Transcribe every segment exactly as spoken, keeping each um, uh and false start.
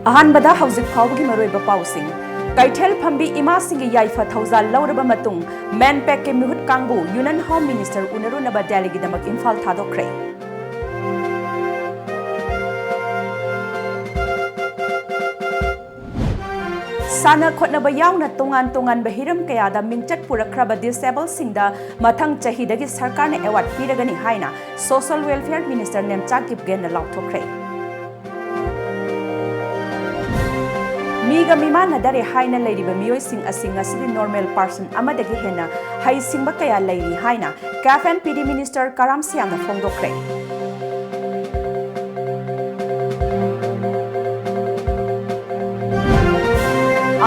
ꯑꯍꯥꯟꯕꯗ ꯍꯧꯖꯤꯛ ꯐꯥꯎꯕꯒꯤ ꯃꯔꯨꯑꯣꯏꯕ ꯄꯥꯎꯁꯤꯡ꯫ ꯀꯩꯊꯦꯜ ꯐꯝꯕꯤ ꯏꯃꯥꯁꯤꯡꯒꯤ ꯌꯥꯏꯐ ꯊꯧꯖꯥꯜ ꯂꯧꯔꯕ ꯃꯇꯨꯡ, MANPACꯀꯤ ꯃꯤꯍꯨꯠ ꯀꯥꯡꯕꯨ Union Home Minister ꯎꯅꯔꯨꯅꯕ ꯗꯦꯜꯂꯤꯒꯤꯗꯃꯛ ꯏꯝꯐꯥꯜ ꯊꯥꯗꯣꯛꯈ꯭ꯔꯦ꯫ ꯁꯥꯟꯅ ꯈꯣꯠꯅꯕ ꯌꯥꯎꯅ ꯇꯣꯉꯥꯟ ꯇꯣꯉꯥꯟꯕ ꯍꯤꯔꯝ ꯀꯌꯥꯗ ꯃꯤꯡꯆꯠ ꯄꯨꯔꯛꯈ꯭ꯔꯕ disabledꯁꯤꯡꯗ ꯃꯊꯪ ꯆꯍꯤꯗꯒꯤ ꯁꯔꯀꯥꯔꯅ award ꯄꯤꯔꯒꯅꯤ ꯍꯥꯏꯅ Social Welfare Minister ꯅꯦꯝꯆꯥ ꯀꯤꯞꯒꯦꯟꯅ ꯂꯥꯎꯊꯣꯛꯈ꯭ꯔꯦ꯫ ꯃꯤꯒ ꯃꯤꯃꯥꯟꯅꯗꯔꯦ ꯍꯥꯏꯅ ꯂꯩꯔꯤꯕ ꯃꯤꯑꯣꯏꯁꯤꯡ ꯑꯁꯤ ꯉꯁꯤꯗꯤ normal person ꯑꯃꯗꯒꯤ ꯍꯦꯟꯅ ꯍꯩꯁꯤꯡꯕ ꯀꯌꯥ ꯂꯩꯔꯤ ꯍꯥꯏꯅ CAF and PD Minister ꯀꯔꯥꯝ ꯁꯌꯥꯝꯅ ꯐꯣꯡꯗꯣꯛꯈ꯭ꯔꯦ꯫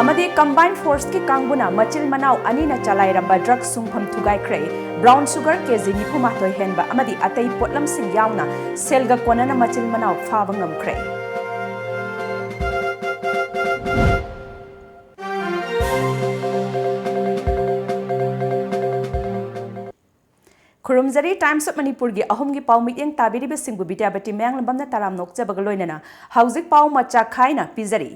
ꯑꯃꯗꯤ Combined Forceꯀꯤ ꯀꯥꯡꯕꯨꯅ ꯃꯆꯤꯟ ꯃꯅꯥꯎ ꯑꯅꯤꯅ ꯆꯂꯥꯏꯔꯝꯕ drug ꯁꯨꯡꯐꯝ ꯊꯨꯒꯥꯏꯈ꯭ꯔꯦ꯫ Brown sugar KG ꯅꯤꯐꯨ ꯃꯥꯊꯣꯏ ꯍꯦꯟꯕ ꯑꯃꯗꯤ ꯑꯇꯩ ꯄꯣꯠꯂꯝꯁꯤꯡ ꯌꯥꯎꯅ ꯁꯦꯜꯒ ꯀꯣꯟꯅꯅ ꯃꯆꯤꯟ ꯃꯅꯥꯎ ꯐꯥꯕ ꯉꯝꯈ꯭ꯔꯦ꯫ ꯈꯨꯔꯨꯝꯖꯔꯤ, Times of ꯃꯅꯤꯄꯨꯔꯒꯤ ꯑꯍꯨꯝꯒꯤ ꯄꯥꯎ ꯃꯤꯠꯌꯦꯡ ꯇꯥꯕꯤꯔꯤꯕꯁꯤꯡꯕꯨ ꯕꯤꯗ꯭ꯌꯥꯄꯇꯤ ꯃꯌꯥꯡꯂꯝꯕꯝꯅ ꯇꯔꯥꯝ ꯅꯣꯛꯆꯕꯒ ꯂꯣꯏꯅꯅ ꯍꯧꯖꯤꯛ ꯄꯥꯎ ꯃꯆꯥ ꯈꯥꯏꯅ ꯄꯤꯖꯔꯤ꯫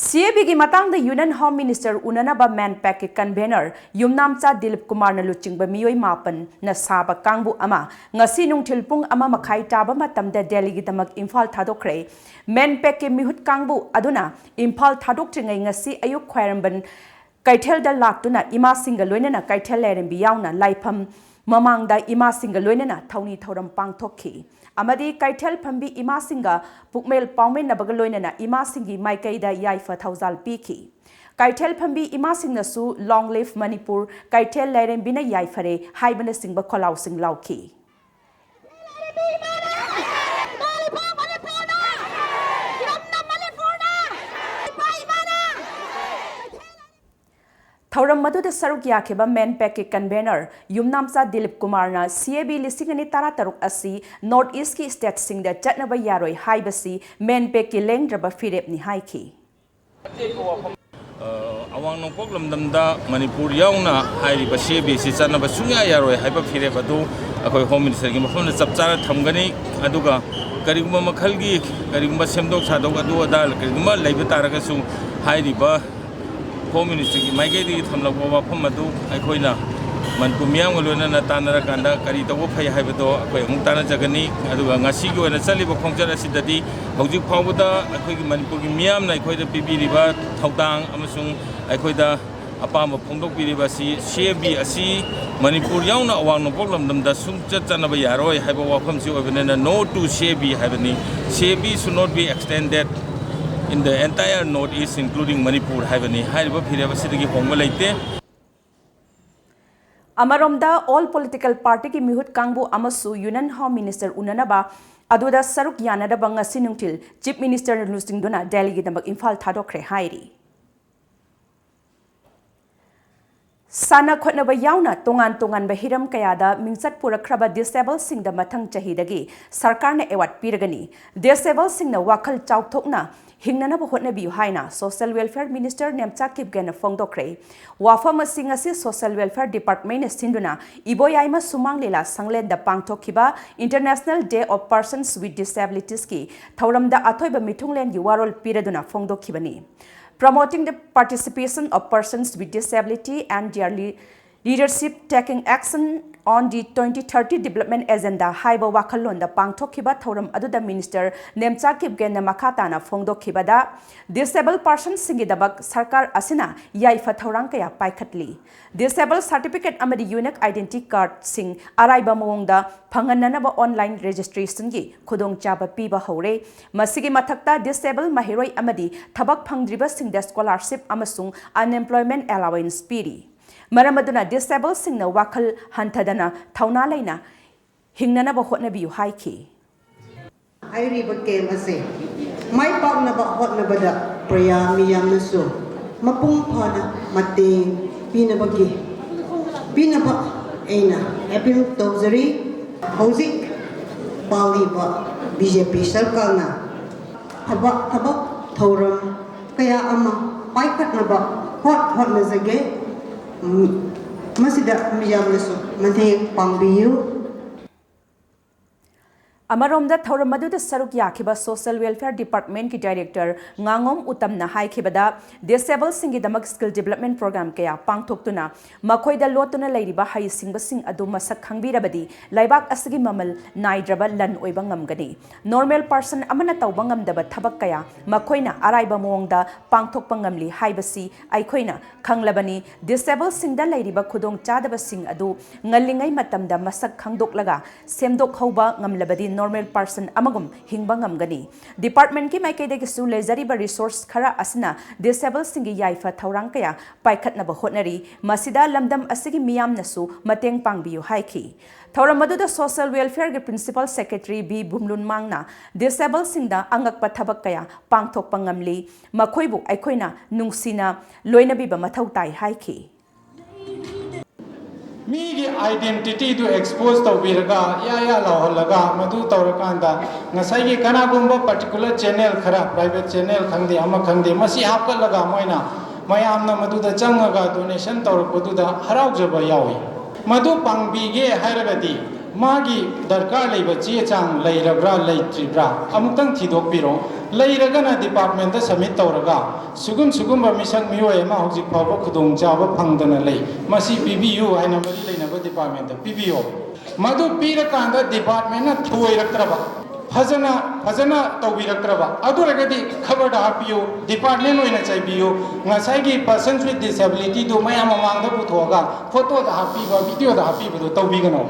CABꯒꯤ ꯃꯇꯥꯡꯗ Union Home Minister ꯎꯅꯅꯕ MANPACꯀꯤ convener ꯌꯨꯝꯅꯥꯝꯆꯥ Dilip ꯀꯨꯃꯥꯔꯅ ꯂꯨꯆꯤꯡꯕ ꯃꯤꯑꯣꯏ ꯃꯥꯄꯟꯅ ꯁꯥꯕ ꯀꯥꯡꯕꯨ ꯑꯃ ꯉꯁꯤ ꯅꯨꯡꯊꯤꯜ ꯄꯨꯡ ꯑꯃ ꯃꯈꯥꯏ ꯇꯥꯕ ꯃꯇꯝꯗ ꯗꯦꯜꯂꯤꯒꯤꯗꯃꯛ ꯏꯝꯐꯥꯜ ꯊꯥꯗꯣꯛꯈ꯭ꯔꯦ꯫ MANPACꯀꯤ ꯃꯤꯍꯨꯠ ꯀꯥꯡꯕꯨ ꯑꯗꯨꯅ ꯏꯝꯐꯥꯜ ꯊꯥꯗꯣꯛꯇ꯭ꯔꯤꯉꯩ ꯉꯁꯤ ꯑꯌꯨꯛ ꯈ꯭ꯋꯥꯏꯔꯝꯕꯟ ꯀꯩꯊꯦꯜꯗ ꯂꯥꯛꯇꯨꯅ ꯏꯃꯥꯁꯤꯡꯒ ꯂꯣꯏꯅꯅ ꯀꯩꯊꯦꯜ ꯂꯥꯏꯔꯦꯝꯕꯤ ꯌꯥꯎꯅ ꯂꯥꯏꯐꯝ ꯃꯃꯥꯡꯗ ꯏꯃꯥꯁꯤꯡꯒ ꯂꯣꯏꯅꯅ ꯊꯧꯅꯤ ꯊꯧꯔꯝ ꯄꯥꯡꯊꯣꯛꯈꯤ ꯑꯃꯗꯤ ꯀꯩꯊꯦꯜ ꯐꯝꯕꯤ ꯏꯃꯥꯁꯤꯡꯒ ꯄꯨꯛꯃꯦꯜ ꯄꯥꯎꯃꯤꯟꯅꯕꯒ ꯂꯣꯏꯅꯅ ꯏꯃꯥꯁꯤꯡꯒꯤ ꯃꯥꯏꯀꯩꯗ ꯌꯥꯏꯐ ꯊꯧꯖꯥꯜ ꯄꯤꯈꯤ꯫ ꯀꯩꯊꯦꯜ ꯐꯝꯕꯤ ꯏꯃꯥꯁꯤꯡꯅꯁꯨ Long Live Manipur, ꯀꯩꯊꯦꯜ ꯂꯥꯏꯔꯦꯝꯕꯤꯅ ꯌꯥꯏꯐꯔꯦ ꯍꯥꯏꯕꯅꯆꯤꯡꯕ ꯈꯣꯜꯂꯥꯎꯁꯤꯡ ꯂꯥꯎꯈꯤ꯫ ꯊꯧꯔꯝ ꯑꯗꯨꯗ ꯁꯔꯨꯛ ꯌꯥꯈꯤꯕ MANPACꯀꯤ convener ꯌꯨꯝꯅꯥꯝꯆꯥ ꯗꯤꯂꯤꯞ ꯀꯨꯃꯥꯔꯅ CAB ꯂꯤꯁꯤꯡ ꯑꯅꯤ ꯇꯔꯥꯇꯔꯨꯛ ꯑꯁꯤ North Eastꯀꯤ stateꯁꯤꯡꯗ ꯆꯠꯅꯕ ꯌꯥꯔꯣꯏ ꯍꯥꯏꯕꯁꯤ MANPACꯀꯤ ꯂꯦꯡꯗ꯭ꯔꯕ ꯐꯤꯔꯦꯞꯅꯤ ꯍꯥꯏꯈꯤ꯫ ꯑ, ꯑꯋꯥꯡ ꯅꯣꯡꯄꯣꯛ ꯂꯝꯗꯝꯗ ꯃꯅꯤꯄꯨꯔ ꯌꯥꯎꯅ ꯍꯥꯏꯔꯤꯕ CABꯁꯤ ꯆꯠꯅꯕ ꯁꯨꯡꯌꯥ ꯌꯥꯔꯣꯏ ꯍꯥꯏꯕ ꯐꯤꯔꯦꯞ ꯑꯗꯨ ꯑꯩꯈꯣꯏ Home Ministerꯒꯤ ꯃꯐꯝꯗ ꯆꯞ ꯆꯥꯅ ꯊꯝꯒꯅꯤ꯫ ꯑꯗꯨꯒ ꯀꯔꯤꯒꯨꯝꯕ ꯃꯈꯜꯒꯤ, ꯀꯔꯤꯒꯨꯝꯕ ꯁꯦꯝꯗꯣꯛ ꯁꯥꯗꯣꯛ ꯑꯗꯨ ꯑꯗꯥ ꯀꯔꯤꯒꯨꯝꯕ ꯂꯩꯕ ꯇꯥꯔꯒꯁꯨ, ꯍꯥꯏꯔꯤꯕ ꯍꯣꯝ ꯃꯤꯅꯤꯁꯇ꯭ꯔꯤꯒꯤ ꯃꯥꯏꯀꯩꯗꯒꯤ ꯊꯝꯂꯛꯄ ꯋꯥꯐꯝ ꯑꯗꯨ ꯑꯩꯈꯣꯏꯅ ꯃꯅꯤꯄꯨꯔ ꯃꯤꯌꯥꯝꯒ ꯂꯣꯏꯅꯅ ꯇꯥꯟꯅꯔꯀꯥꯟꯗ ꯀꯔꯤ ꯇꯧꯕ ꯐꯩ ꯍꯥꯏꯕꯗꯣ ꯑꯩꯈꯣꯏ ꯑꯃꯨꯛ ꯇꯥꯟꯅꯖꯒꯅꯤ꯫ ꯑꯗꯨꯒ ꯉꯁꯤꯒꯤ ꯑꯣꯏꯅ ꯆꯠꯂꯤꯕ ꯈꯣꯡꯆꯠ ꯑꯁꯤꯗ ꯗꯤ ꯍꯧꯖꯤꯛ ꯐꯥꯎꯕꯗ ꯑꯩꯈꯣꯏꯒꯤ ꯃꯅꯤꯄꯨꯔꯒꯤ ꯃꯤꯌꯥꯝꯅ ꯑꯩꯈꯣꯏꯗ ꯄꯤꯕꯤꯔꯤꯕ ꯊꯧꯗꯥꯡ ꯑꯃꯁꯨꯡ ꯑꯩꯈꯣꯏꯗ ꯑꯄꯥꯝꯕ ꯐꯣꯡꯗꯣꯛꯄꯤꯔꯤꯕ ꯑꯁꯤ, ꯁꯤ ꯑꯦ ꯕꯤ ꯑꯁꯤ ꯃꯅꯤꯄꯨꯔ ꯌꯥꯎꯅ ꯑꯋꯥꯡ ꯅꯣꯡꯄꯣꯛ ꯂꯝꯗꯝꯗ ꯁꯨꯡꯆꯠ ꯆꯠꯅꯕ ꯌꯥꯔꯣꯏ ꯍꯥꯏꯕ ꯋꯥꯐꯝꯁꯤ ꯑꯣꯏꯕꯅꯤꯅ, "No to C A B" ꯍꯥꯏꯕꯅꯤ꯫ "C A B should not be extended in the entire North East, including Manipur" ꯍꯥꯏꯕꯅꯤ꯫ ꯍꯥꯏꯔꯤꯕ ꯐꯤꯔꯦꯞ ꯑꯁꯤꯗꯒꯤ ꯍꯣꯡꯕ ꯂꯩꯇꯦ꯫ ꯑꯃꯔꯣꯝꯗ, ꯑꯣꯜ ꯄꯣꯂꯤꯇꯤꯀꯦꯜ ꯄꯥꯔꯇꯤꯒꯤ ꯃꯤꯍꯨꯠ ꯀꯥꯡꯕꯨ ꯑꯃꯁꯨ ꯌꯨꯅꯤꯌꯟ ꯍꯣꯝ ꯃꯤꯅꯤꯁꯇꯔ ꯎꯅꯅꯕ ꯑꯗꯨꯗ ꯁꯔꯨꯛ ꯌꯥꯅꯅꯕ ꯉꯁꯤ ꯅꯨꯡꯊꯤꯜ ꯆꯤꯐ ꯃꯤꯅꯤꯁꯇꯔꯅ ꯂꯨꯆꯤꯡꯗꯨꯅ ꯗꯦꯜꯂꯤꯒꯤꯗꯃꯛ ꯏꯝꯐꯥꯜ ꯊꯥꯗꯣꯛꯈ꯭ꯔꯦ ꯍꯥꯏꯔꯤ꯫ ꯁꯥꯟꯅ ꯈꯣꯠꯅꯕ ꯌꯥꯎꯅ ꯇꯣꯉꯥꯟ ꯇꯣꯉꯥꯟꯕ ꯍꯤꯔꯝ ꯀꯌꯥꯗ ꯃꯤꯡꯆꯠ ꯄꯨꯔꯛꯈ꯭ꯔꯕ ꯗꯤꯁꯦꯕꯜꯁꯤꯡꯗ ꯃꯊꯪ ꯆꯍꯤꯗꯒꯤ ꯁꯔꯀꯥꯔꯅ ꯑꯦꯋꯥꯔꯗ ꯄꯤꯔꯒꯅꯤ꯫ ꯗꯤꯁꯦꯕꯜꯁꯤꯡꯅ ꯋꯥꯈꯜ ꯆꯥꯎꯊꯣꯛꯅ ꯍꯤꯡꯅꯅꯕ ꯍꯣꯠꯅꯕꯤꯌꯨ ꯍꯥꯏꯅ ꯁꯣꯁꯤꯌꯦꯜ ꯋꯦꯜꯐꯤꯌꯔ ꯃꯤꯅꯤꯁꯇꯔ ꯅꯦꯝꯆꯥ ꯀꯤꯞꯒꯦꯟꯅ ꯐꯣꯡꯗꯣꯛꯈ꯭ꯔꯦ꯫ ꯋꯥꯐꯝ ꯑꯁꯤ ꯉꯁꯤ ꯁꯣꯁꯤꯌꯦꯜ ꯋꯦꯜꯐꯤꯌꯔ ꯗꯤꯄꯥꯔꯠꯃꯦꯟꯅ ꯁꯤꯟꯗꯨꯅ ꯏꯕꯣꯌꯥꯏꯃ ꯁꯨꯃꯥꯡ ꯂꯤꯂꯥ ꯁꯪꯂꯦꯟꯗ ꯄꯥꯡꯊꯣꯛꯈꯤꯕ International Day of Persons with Disabilitiesꯀꯤ ꯊꯧꯔꯝꯗ ꯑꯊꯣꯏꯕ ꯃꯤꯊꯨꯡꯂꯦꯟꯒꯤ ꯋꯥꯔꯣꯜ ꯄꯤꯔꯗꯨꯅ ꯐꯣꯡꯗꯣꯛꯈꯤꯕꯅꯤ꯫ Promoting the Participation of Persons with Disability and Their Le- Leadership, Taking Action on the twenty thirty Development Agenda ꯍꯥꯏꯕ ꯋꯥꯈꯜꯂꯣꯟꯗ ꯄꯥꯡꯊꯣꯛꯈꯤꯕ ꯊꯧꯔꯝ ꯑꯗꯨꯗ ꯃꯤꯅꯤꯁꯇꯔ ꯅꯦꯝꯆꯥ ꯀꯤꯞꯒꯦꯟꯅ ꯃꯈꯥ ꯇꯥꯅ ꯐꯣꯡꯗꯣꯛꯈꯤꯕꯗ, ꯗꯤꯁꯦꯕꯜ ꯄꯥꯔꯁꯟꯁꯤꯡꯒꯤꯗꯃꯛ ꯁꯔꯀꯥꯔ ꯑꯁꯤꯅ ꯌꯥꯏꯐ ꯊꯧꯔꯥꯡ ꯀꯌꯥ ꯄꯥꯏꯈꯠꯂꯤ꯫ ꯗꯤꯁꯦꯕꯜ ꯁꯥꯔꯇꯤꯐꯤꯀꯦꯠ ꯑꯃꯗꯤ ꯌꯨꯅꯤꯛ ꯑꯥꯏꯗꯦꯟꯇꯤꯇꯤ ꯀꯥꯔꯗꯁꯤꯡ ꯑꯔꯥꯏꯕ ꯃꯑꯣꯡꯗ ꯐꯪꯍꯟꯅꯅꯕ ꯑꯣꯟꯂꯥꯏꯟ ꯔꯦꯖꯤꯁꯇ꯭ꯔꯦꯁꯟꯒꯤ ꯈꯨꯗꯣꯡꯆꯥꯕ ꯄꯤꯕ ꯍꯧꯔꯦ꯫ ꯃꯁꯤꯒꯤ ꯃꯊꯛꯇ, ꯗꯤꯁꯦꯕꯜ ꯃꯍꯩꯔꯣꯏ ꯑꯃꯗꯤ ꯊꯕꯛ ꯐꯪꯗ꯭ꯔꯤꯕꯁꯤꯡꯗ ꯁ꯭ꯀꯣꯂꯥꯔꯁꯤꯞ ꯑꯃꯁꯨꯡ ꯑꯟꯑꯦꯝꯄ꯭ꯂꯣꯏꯃꯦꯟꯠ ꯑꯦꯂꯥꯋꯦꯟꯁ ꯄꯤꯔꯤ꯫ ꯃꯔꯝ ꯑꯗꯨꯅ ꯗꯤꯁꯦꯕꯜꯁꯤꯡꯅ ꯋꯥꯈꯜ ꯍꯟꯊꯗꯅ ꯊꯧꯅꯥ ꯂꯩꯅ ꯍꯤꯡꯅꯅꯕ ꯍꯣꯠꯅꯕꯤꯌꯨ ꯍꯥꯏꯈꯤ꯫ ꯍꯥꯏꯔꯤꯕ ꯀꯦꯝ ꯑꯁꯦ ꯃꯥꯏ ꯄꯥꯛꯅꯕ ꯍꯣꯠꯅꯕꯗ ꯄ꯭ꯔꯖꯥ ꯃꯤꯌꯥꯝꯅꯁꯨ ꯃꯄꯨꯡ ꯐꯥꯅ ꯃꯇꯦꯡ ꯄꯤꯅꯕꯒꯤ, ꯄꯤꯅꯕ ꯑꯩꯅ ꯑꯦꯄꯤꯜ ꯇꯧꯖꯔꯤ꯫ ꯍꯧꯖꯤꯛ ꯄꯥꯜꯂꯤꯕ ꯕꯤ ꯖꯦ ꯄꯤ ꯁꯔꯀꯥꯔꯅ ꯊꯕꯛ, ꯊꯕꯛ ꯊꯧꯔꯝ ꯀꯌꯥ ꯑꯃ ꯄꯥꯏꯈꯠꯅꯕ ꯍꯣꯠ-, ꯍꯣꯠꯅꯖꯒꯦ꯫ ꯎꯝ, ꯃꯁꯤꯗ ꯃꯤꯌꯥꯝꯅꯁꯨ ꯃꯇꯦꯡ ꯄꯥꯡꯕꯤꯌꯨ꯫ ꯑꯃꯔꯣꯝꯗ, ꯊꯧꯔꯝ ꯑꯗꯨꯗ ꯁꯔꯨꯛ ꯌꯥꯈꯤꯕ Social Welfare Departmentꯀꯤ Director ꯉꯥꯉꯣꯝ ꯎꯇꯝꯅ ꯍꯥꯏꯈꯤꯕꯗ, Disabledꯁꯤꯡꯒꯤꯗꯃꯛ Skill Development Program ꯀꯌꯥ ꯄꯥꯡꯊꯣꯛꯇꯨꯅ ꯃꯈꯣꯏꯗ ꯂꯣꯠꯇꯨꯅ ꯂꯩꯔꯤꯕ ꯍꯩꯁꯤꯡꯕꯁꯤꯡ ꯑꯗꯨ ꯃꯁꯛ ꯈꯪꯕꯤꯔꯕꯗꯤ, ꯂꯩꯕꯥꯛ ꯑꯁꯤꯒꯤ ꯃꯃꯜ ꯅꯥꯏꯗ꯭ꯔꯕ ꯂꯟ ꯑꯣꯏꯕ ꯉꯝꯒꯅꯤ꯫ Normal person ꯑꯃꯅ ꯇꯧꯕ ꯉꯝꯗꯕ ꯊꯕꯛ ꯀꯌꯥ ꯃꯈꯣꯏꯅ ꯑꯔꯥꯏꯕ ꯃꯑꯣꯡꯗ ꯄꯥꯡꯊꯣꯛꯄ ꯉꯝꯂꯤ ꯍꯥꯏꯕꯁꯤ ꯑꯩꯈꯣꯏꯅ ꯈꯪꯂꯕꯅꯤ꯫ Disabledꯁꯤꯡꯗ ꯂꯩꯔꯤꯕ ꯈꯨꯗꯣꯡꯆꯥꯗꯕꯁꯤꯡ ꯑꯗꯨ ꯉꯜꯂꯤꯉꯩ ꯃꯇꯝꯗ ꯃꯁꯛ ꯈꯪꯗꯣꯛꯂꯒ ꯁꯦꯝꯗꯣꯛꯍꯧꯕ ꯉꯝꯂꯕꯗꯤ, normal person ꯑꯃꯒꯨꯝ ꯍꯤꯡꯕ ꯉꯝꯒꯅꯤ꯫ Departmentꯀꯤ ꯃꯥꯏꯀꯩꯗꯒꯤꯁꯨ ꯂꯩꯖꯔꯤꯕ resource ꯈꯔ ꯑꯁꯤꯅ Disabledꯁꯤꯡꯒꯤ ꯌꯥꯏꯐ ꯊꯧꯔꯥꯡ ꯀꯌꯥ ꯄꯥꯏꯈꯠꯅꯕ ꯍꯣꯠꯅꯔꯤ꯫ ꯃꯁꯤꯗ ꯂꯝꯗꯝ ꯑꯁꯤꯒꯤ ꯃꯤꯌꯥꯝꯅꯁꯨ ꯃꯇꯦꯡ ꯄꯥꯡꯕꯤꯌꯨ ꯍꯥꯏꯈꯤ꯫ ꯊꯧꯔꯝ ꯑꯗꯨꯗ Social Welfareꯒꯤ Principal Secretary ꯕꯤ ꯕꯨꯝꯂꯨꯟꯃꯥꯡꯅ Disabledꯁꯤꯡꯗ ꯑꯉꯛꯄ ꯊꯕꯛ ꯀꯌꯥ ꯄꯥꯡꯊꯣꯛꯄ ꯉꯝꯂꯤ, ꯃꯈꯣꯏꯕꯨ ꯑꯩꯈꯣꯏꯅ ꯅꯨꯡꯁꯤꯅ ꯂꯣꯏꯅꯕꯤꯕ ꯃꯊꯧ ꯇꯥꯏ ꯍꯥꯏꯈꯤ꯫ ꯃꯤꯒꯤ identityꯗꯨ expose ꯇꯧꯕꯤꯔꯒ, ꯏꯌꯥ ꯏꯌꯥ ꯂꯥꯎꯍꯜꯂꯒ, ꯃꯗꯨ ꯇꯧꯔꯀꯥꯟꯗ ꯉꯁꯥꯏꯒꯤ ꯀꯅꯥꯒꯨꯝꯕ particular channel ꯈꯔ, private channel ꯈꯪꯗꯦ, ꯑꯃ ꯈꯪꯗꯦ, ꯃꯁꯤ ꯍꯥꯞꯀꯠꯂꯒ ꯃꯣꯏꯅ ꯃꯌꯥꯝꯅ ꯃꯗꯨꯗ ꯆꯪꯉꯒ donation ꯇꯧꯔꯛꯄꯗꯨꯗ ꯍꯔꯥꯎꯖꯕ ꯌꯥꯎꯏ꯫ ꯃꯗꯨ ꯄꯥꯡꯕꯤꯒꯦ ꯍꯥꯏꯔꯒꯗꯤ ꯃꯥꯒꯤ ꯗꯔꯀꯥꯔ ꯂꯩꯕ ꯆꯦ ꯆꯥꯡ ꯂꯩꯔꯕ꯭ꯔꯥ ꯂꯩꯇ꯭ꯔꯤꯕ꯭ꯔꯥ ꯑꯃꯨꯛꯇꯪ ꯊꯤꯗꯣꯛꯄꯤꯔꯣ꯫ ꯂꯩꯔꯒꯅ departmentꯇ submit ꯇꯧꯔꯒ, ꯁꯤꯒꯨꯝ ꯁꯤꯒꯨꯝꯕ ꯃꯤꯁꯛ ꯃꯤꯑꯣꯏ ꯑꯃ ꯍꯧꯖꯤꯛ ꯐꯥꯎꯕ ꯈꯨꯗꯣꯡꯆꯥꯕ ꯐꯪꯗꯅ ꯂꯩ, ꯃꯁꯤ ꯄꯤꯕꯤꯌꯨ ꯍꯥꯏꯅ ꯃꯔꯤ ꯂꯩꯅꯕ departmentꯇ ꯄꯤꯕꯤꯌꯣ꯫ ꯃꯗꯨ ꯄꯤꯔꯀꯥꯟꯗ departmentꯅ ꯊꯧꯑꯣꯏꯔꯛꯇ꯭ꯔꯕ, ꯐꯖꯅ, ꯐꯖꯅ ꯇꯧꯕꯤꯔꯛꯇ꯭ꯔꯕ, ꯑꯗꯨ ꯑꯣꯏꯔꯒꯗꯤ ꯈꯕꯔꯗ ꯍꯥꯞꯄꯤꯌꯨ, department ꯑꯣꯏꯅ ꯆꯩꯕꯤꯌꯨ, ꯉꯁꯥꯏꯒꯤ persons with disabilityꯗꯨ ꯃꯌꯥꯝ ꯃꯃꯥꯡꯗ ꯄꯨꯊꯣꯛꯑꯒ photoꯗ ꯍꯥꯞꯄꯤꯕ, videoꯗ ꯍꯥꯞꯄꯤꯕꯗꯨ ꯇꯧꯕꯤꯒꯅꯣ꯫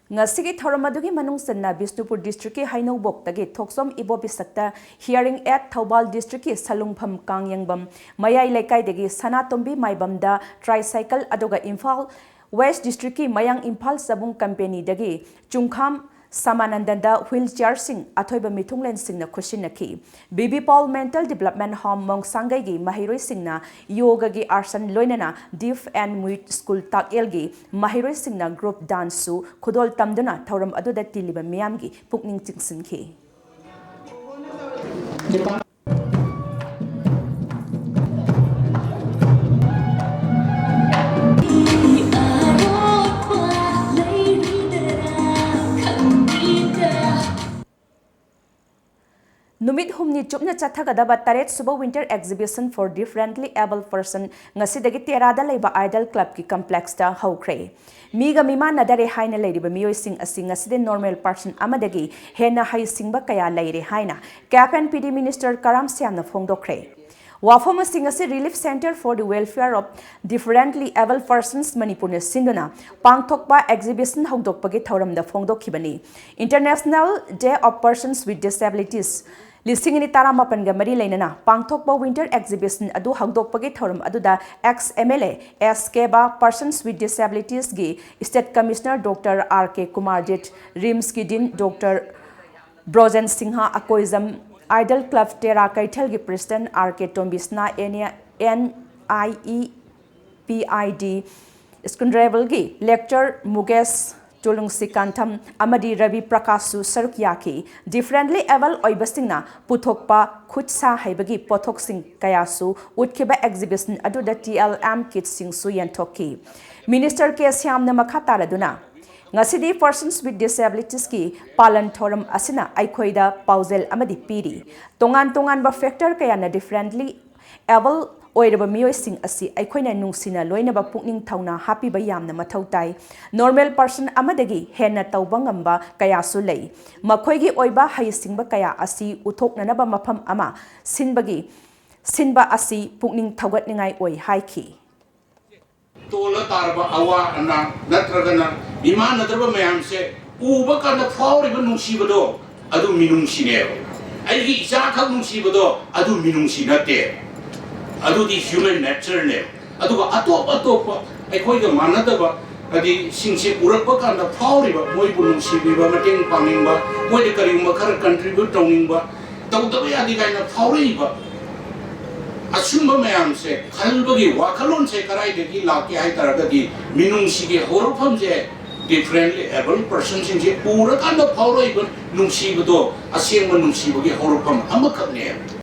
ꯉꯁꯤꯒꯤ ꯊꯧꯔꯝ ꯑꯗꯨꯒꯤ ꯃꯅꯨꯡ ꯆꯟꯅ ꯕꯤꯁꯅꯨꯄꯨꯔ districtꯀꯤ ꯍꯩꯅꯧꯕꯣꯛꯇꯒꯤ ꯊꯣꯛꯆꯣꯝ ꯏꯕꯣꯕꯤꯁꯛꯇ Hearing Aid ꯊꯧꯕꯥꯜ districtꯀꯤ ꯁꯂꯨꯡꯐꯝ ꯀꯥꯡꯌꯦꯡꯕꯝ ꯃꯌꯥꯏ ꯂꯩꯀꯥꯏꯗꯒꯤ ꯁꯅꯥꯇꯣꯝꯕꯤ ꯃꯥꯏꯕꯝꯗ tricycle, ꯑꯗꯨꯒ ꯏꯝꯐꯥꯜ West districtꯀꯤ ꯃꯌꯥꯡ ꯏꯝꯐꯥꯜ ꯆꯕꯨꯡ companyꯗꯒꯤ ꯆꯨꯡꯈꯥꯝ ꯁꯃꯥꯅꯟꯗꯟꯗ wheelchairꯁꯤꯡ ꯑꯊꯣꯏꯕ ꯃꯤꯊꯨꯡꯂꯦꯟꯁꯤꯡꯅ ꯈꯨꯠꯁꯤꯟꯅꯈꯤ꯫ B B Paul Mental Development Home ꯃꯣꯡꯁꯥꯡꯒꯩꯒꯤ ꯃꯍꯩꯔꯣꯏꯁꯤꯡꯅ ꯌꯣꯒꯒꯤ ꯑꯥꯁꯟ ꯂꯣꯏꯅꯅ Deaf and Mute School ꯇꯥꯛꯌꯦꯜꯒꯤ ꯃꯍꯩꯔꯣꯏꯁꯤꯡꯅ group danceꯁꯨ ꯈꯨꯗꯣꯜ ꯇꯝꯗꯨꯅ ꯊꯧꯔꯝ ꯑꯗꯨꯗ ꯇꯤꯜꯂꯤꯕ ꯃꯤꯌꯥꯝꯒꯤ ꯄꯨꯛꯅꯤꯡ ꯆꯤꯡꯁꯤꯟꯈꯤ꯫ ꯆꯨꯞꯅ ꯆꯠꯊꯒꯗꯕ ꯇꯔꯦꯠ ꯁꯨꯕ Winter Exhibition for Differently Abled Person ꯉꯁꯤꯗꯒꯤ ꯇꯦꯔꯥꯗ ꯂꯩꯕ Idol Clubꯀꯤ complexꯇ ꯍꯧꯈ꯭ꯔꯦ꯫ ꯃꯤꯒ ꯃꯤꯃꯥꯟꯅꯗꯔꯦ ꯍꯥꯏꯅ ꯂꯩꯔꯤꯕ ꯃꯤꯑꯣꯏꯁꯤꯡ ꯑꯁꯤ ꯉꯁꯤꯗꯤ normal person ꯑꯃꯗꯒꯤ ꯍꯦꯟꯅ ꯍꯩꯁꯤꯡꯕ ꯀꯌꯥ ꯂꯩꯔꯦ ꯍꯥꯏꯅ CAF and PD Minister ꯀꯔꯥꯝ ꯁ꯭ꯌꯥꯝꯅ ꯐꯣꯡꯗꯣꯛꯈ꯭ꯔꯦ꯫ ꯋꯥꯐꯝ ꯑꯁꯤ ꯉꯁꯤ Relief Centre for the Welfare of Differently Abled Persons ꯃꯅꯤꯄꯨꯔꯅ ꯁꯤꯟꯗꯨꯅ ꯄꯥꯡꯊꯣꯛꯄ exhibition ꯍꯧꯗꯣꯛꯄꯒꯤ ꯊꯧꯔꯝꯗ ꯐꯣꯡꯗꯣꯛꯈꯤꯕꯅꯤ꯫ International Day of Persons with Disabilities ꯂꯤꯁꯤꯡ ꯑꯅꯤ ꯇꯔꯥꯃꯥꯄꯟꯒ ꯃꯔꯤ ꯂꯩꯅꯅ ꯄꯥꯡꯊꯣꯛꯄ Winter Exhibition ꯑꯗꯨ ꯍꯧꯗꯣꯛꯄꯒꯤ ꯊꯧꯔꯝ ꯑꯗꯨꯗ ex MLA S ꯀꯦꯕꯥ, Persons with Disabilitiesꯀꯤ State Commissioner Doctor R K Kumarjit, RIMSꯀꯤ Dean Doctor Brojen Singh Akoijam, Idol Club ꯇꯦꯔꯥ ꯀꯩꯊꯦꯜꯒꯤ President R K ꯇꯣꯝꯕꯤꯁꯅꯥ, NIEPID School Levelꯒꯤ Lecturer ꯃꯨꯒꯦꯁ ꯇꯨꯂꯨꯡꯁꯤꯀꯥꯟꯊꯝ ꯑꯃꯗꯤ ꯔꯕꯤ ꯄ꯭ꯔꯀꯥꯁꯁꯨ ꯁꯔꯨꯛ ꯌꯥꯈꯤ꯫ Differently abled ꯑꯣꯏꯕꯁꯤꯡꯅ ꯄꯨꯊꯣꯛꯄ ꯈꯨꯠ ꯁꯥ ꯍꯩꯕꯒꯤ ꯄꯣꯠꯊꯣꯛꯁꯤꯡ ꯀꯌꯥꯁꯨ ꯎꯠꯈꯤꯕ exhibition ꯑꯗꯨꯗ TLM kitꯁꯤꯡꯁꯨ ꯌꯦꯟꯊꯣꯛꯈꯤ꯫ Minister ꯀꯦ ꯁ꯭ꯌꯥꯝꯅ ꯃꯈꯥ ꯇꯥꯔꯗꯨꯅ, ꯉꯁꯤꯗꯤ Persons with Disabilitiesꯀꯤ ꯄꯥꯂꯟ ꯊꯧꯔꯝ ꯑꯁꯤꯅ ꯑꯩꯈꯣꯏꯗ ꯄꯥꯎꯖꯦꯜ ꯑꯃꯗꯤ ꯄꯤꯔꯤ꯫ ꯇꯣꯉꯥꯟ ꯇꯣꯉꯥꯟꯕ factor ꯀꯌꯥꯅ differently abled ꯑꯣꯏꯔꯕ ꯃꯤꯑꯣꯏꯁꯤꯡ ꯑꯁꯤ ꯑꯩꯈꯣꯏꯅ ꯅꯨꯡꯁꯤꯅ ꯂꯣꯏꯅꯕ ꯄꯨꯛꯅꯤꯡ ꯊꯧꯅꯥ ꯍꯥꯞꯄꯤꯕ ꯌꯥꯝꯅ ꯃꯊꯧ ꯇꯥꯏ꯫ Normal person ꯑꯃꯗꯒꯤ ꯍꯦꯟꯅ ꯇꯧꯕ ꯉꯝꯕ ꯀꯌꯥꯁꯨ ꯂꯩ꯫ ꯃꯈꯣꯏꯒꯤ ꯑꯣꯏꯕ ꯍꯩꯁꯤꯡꯕ ꯀꯌꯥ ꯑꯁꯤ ꯎꯠꯊꯣꯛꯅꯅꯕ ꯃꯐꯝ ꯑꯃ ꯁꯤꯟꯕꯒꯤ, ꯁꯤꯟꯕ ꯑꯁꯤ ꯄꯨꯛꯅꯤꯡ ꯊꯧꯒꯠꯅꯤꯡꯉꯥꯏ ꯑꯣꯏ ꯍꯥꯏꯈꯤ꯫ ꯇꯣꯜꯂ ꯇꯥꯔꯕ ꯑꯋꯥ ꯑꯅꯥ ꯅꯠꯇ꯭ꯔꯒꯅ ꯃꯤꯃꯥꯟꯅꯗ꯭ꯔꯕ ꯃꯌꯥꯝꯁꯦ ꯎꯕ ꯀꯥꯟꯗ ꯐꯥꯎꯔꯤꯕ ꯅꯨꯡꯁꯤꯕꯗꯣ, ꯑꯗꯨ ꯃꯤꯅꯨꯡꯁꯤꯅꯦꯕ꯫ ꯑꯩꯒꯤ ꯏꯆꯥꯈꯛ ꯅꯨꯡꯁꯤꯕꯗꯣ, ꯑꯗꯨ ꯃꯤꯅꯨꯡꯁꯤ ꯅꯠꯇꯦ꯫ ꯑꯗꯨꯗꯤ human natureꯅꯦ꯫ ꯑꯗꯨꯒ ꯑꯇꯣꯞ ꯑꯇꯣꯞꯄ ꯑꯩꯈꯣꯏꯒ ꯃꯥꯟꯅꯗꯕ ꯍꯥꯏꯗꯤ ꯁꯤꯡꯁꯦ ꯎꯔꯛꯄ ꯀꯥꯟꯗ ꯐꯥꯎꯔꯤꯕ, ꯃꯣꯏꯕꯨ ꯅꯨꯡꯁꯤꯕꯤꯕ, ꯃꯇꯦꯡ ꯄꯥꯡꯅꯤꯡꯕ, ꯃꯣꯏꯗ ꯀꯔꯤꯒꯨꯝꯕ ꯈꯔ contribute ꯇꯧꯅꯤꯡꯕ, ꯇꯧꯗꯕ ꯌꯥꯗꯦ ꯀꯥꯏꯅ ꯐꯥꯎꯔꯛꯏꯕ ꯑꯁꯨꯝꯕ ꯃꯌꯥꯝꯁꯦ ꯈꯟꯕꯒꯤ ꯋꯥꯈꯜꯂꯣꯟꯁꯦ ꯀꯗꯥꯏꯗꯒꯤ ꯂꯥꯛꯀꯦ ꯍꯥꯏ ꯇꯥꯔꯒꯗꯤ, ꯃꯤꯅꯨꯡꯁꯤꯒꯤ ꯍꯧꯔꯛꯐꯝꯁꯦ differently abled personꯁꯤꯡꯁꯦ ꯎꯔꯀꯥꯟꯗ ꯐꯥꯎꯔꯛꯏꯕ ꯅꯨꯡꯁꯤꯕꯗꯣ ꯑꯁꯦꯡꯕ ꯅꯨꯡꯁꯤꯕꯒꯤ ꯍꯧꯔꯛꯐꯝ ꯑꯃꯈꯛꯅꯦ꯫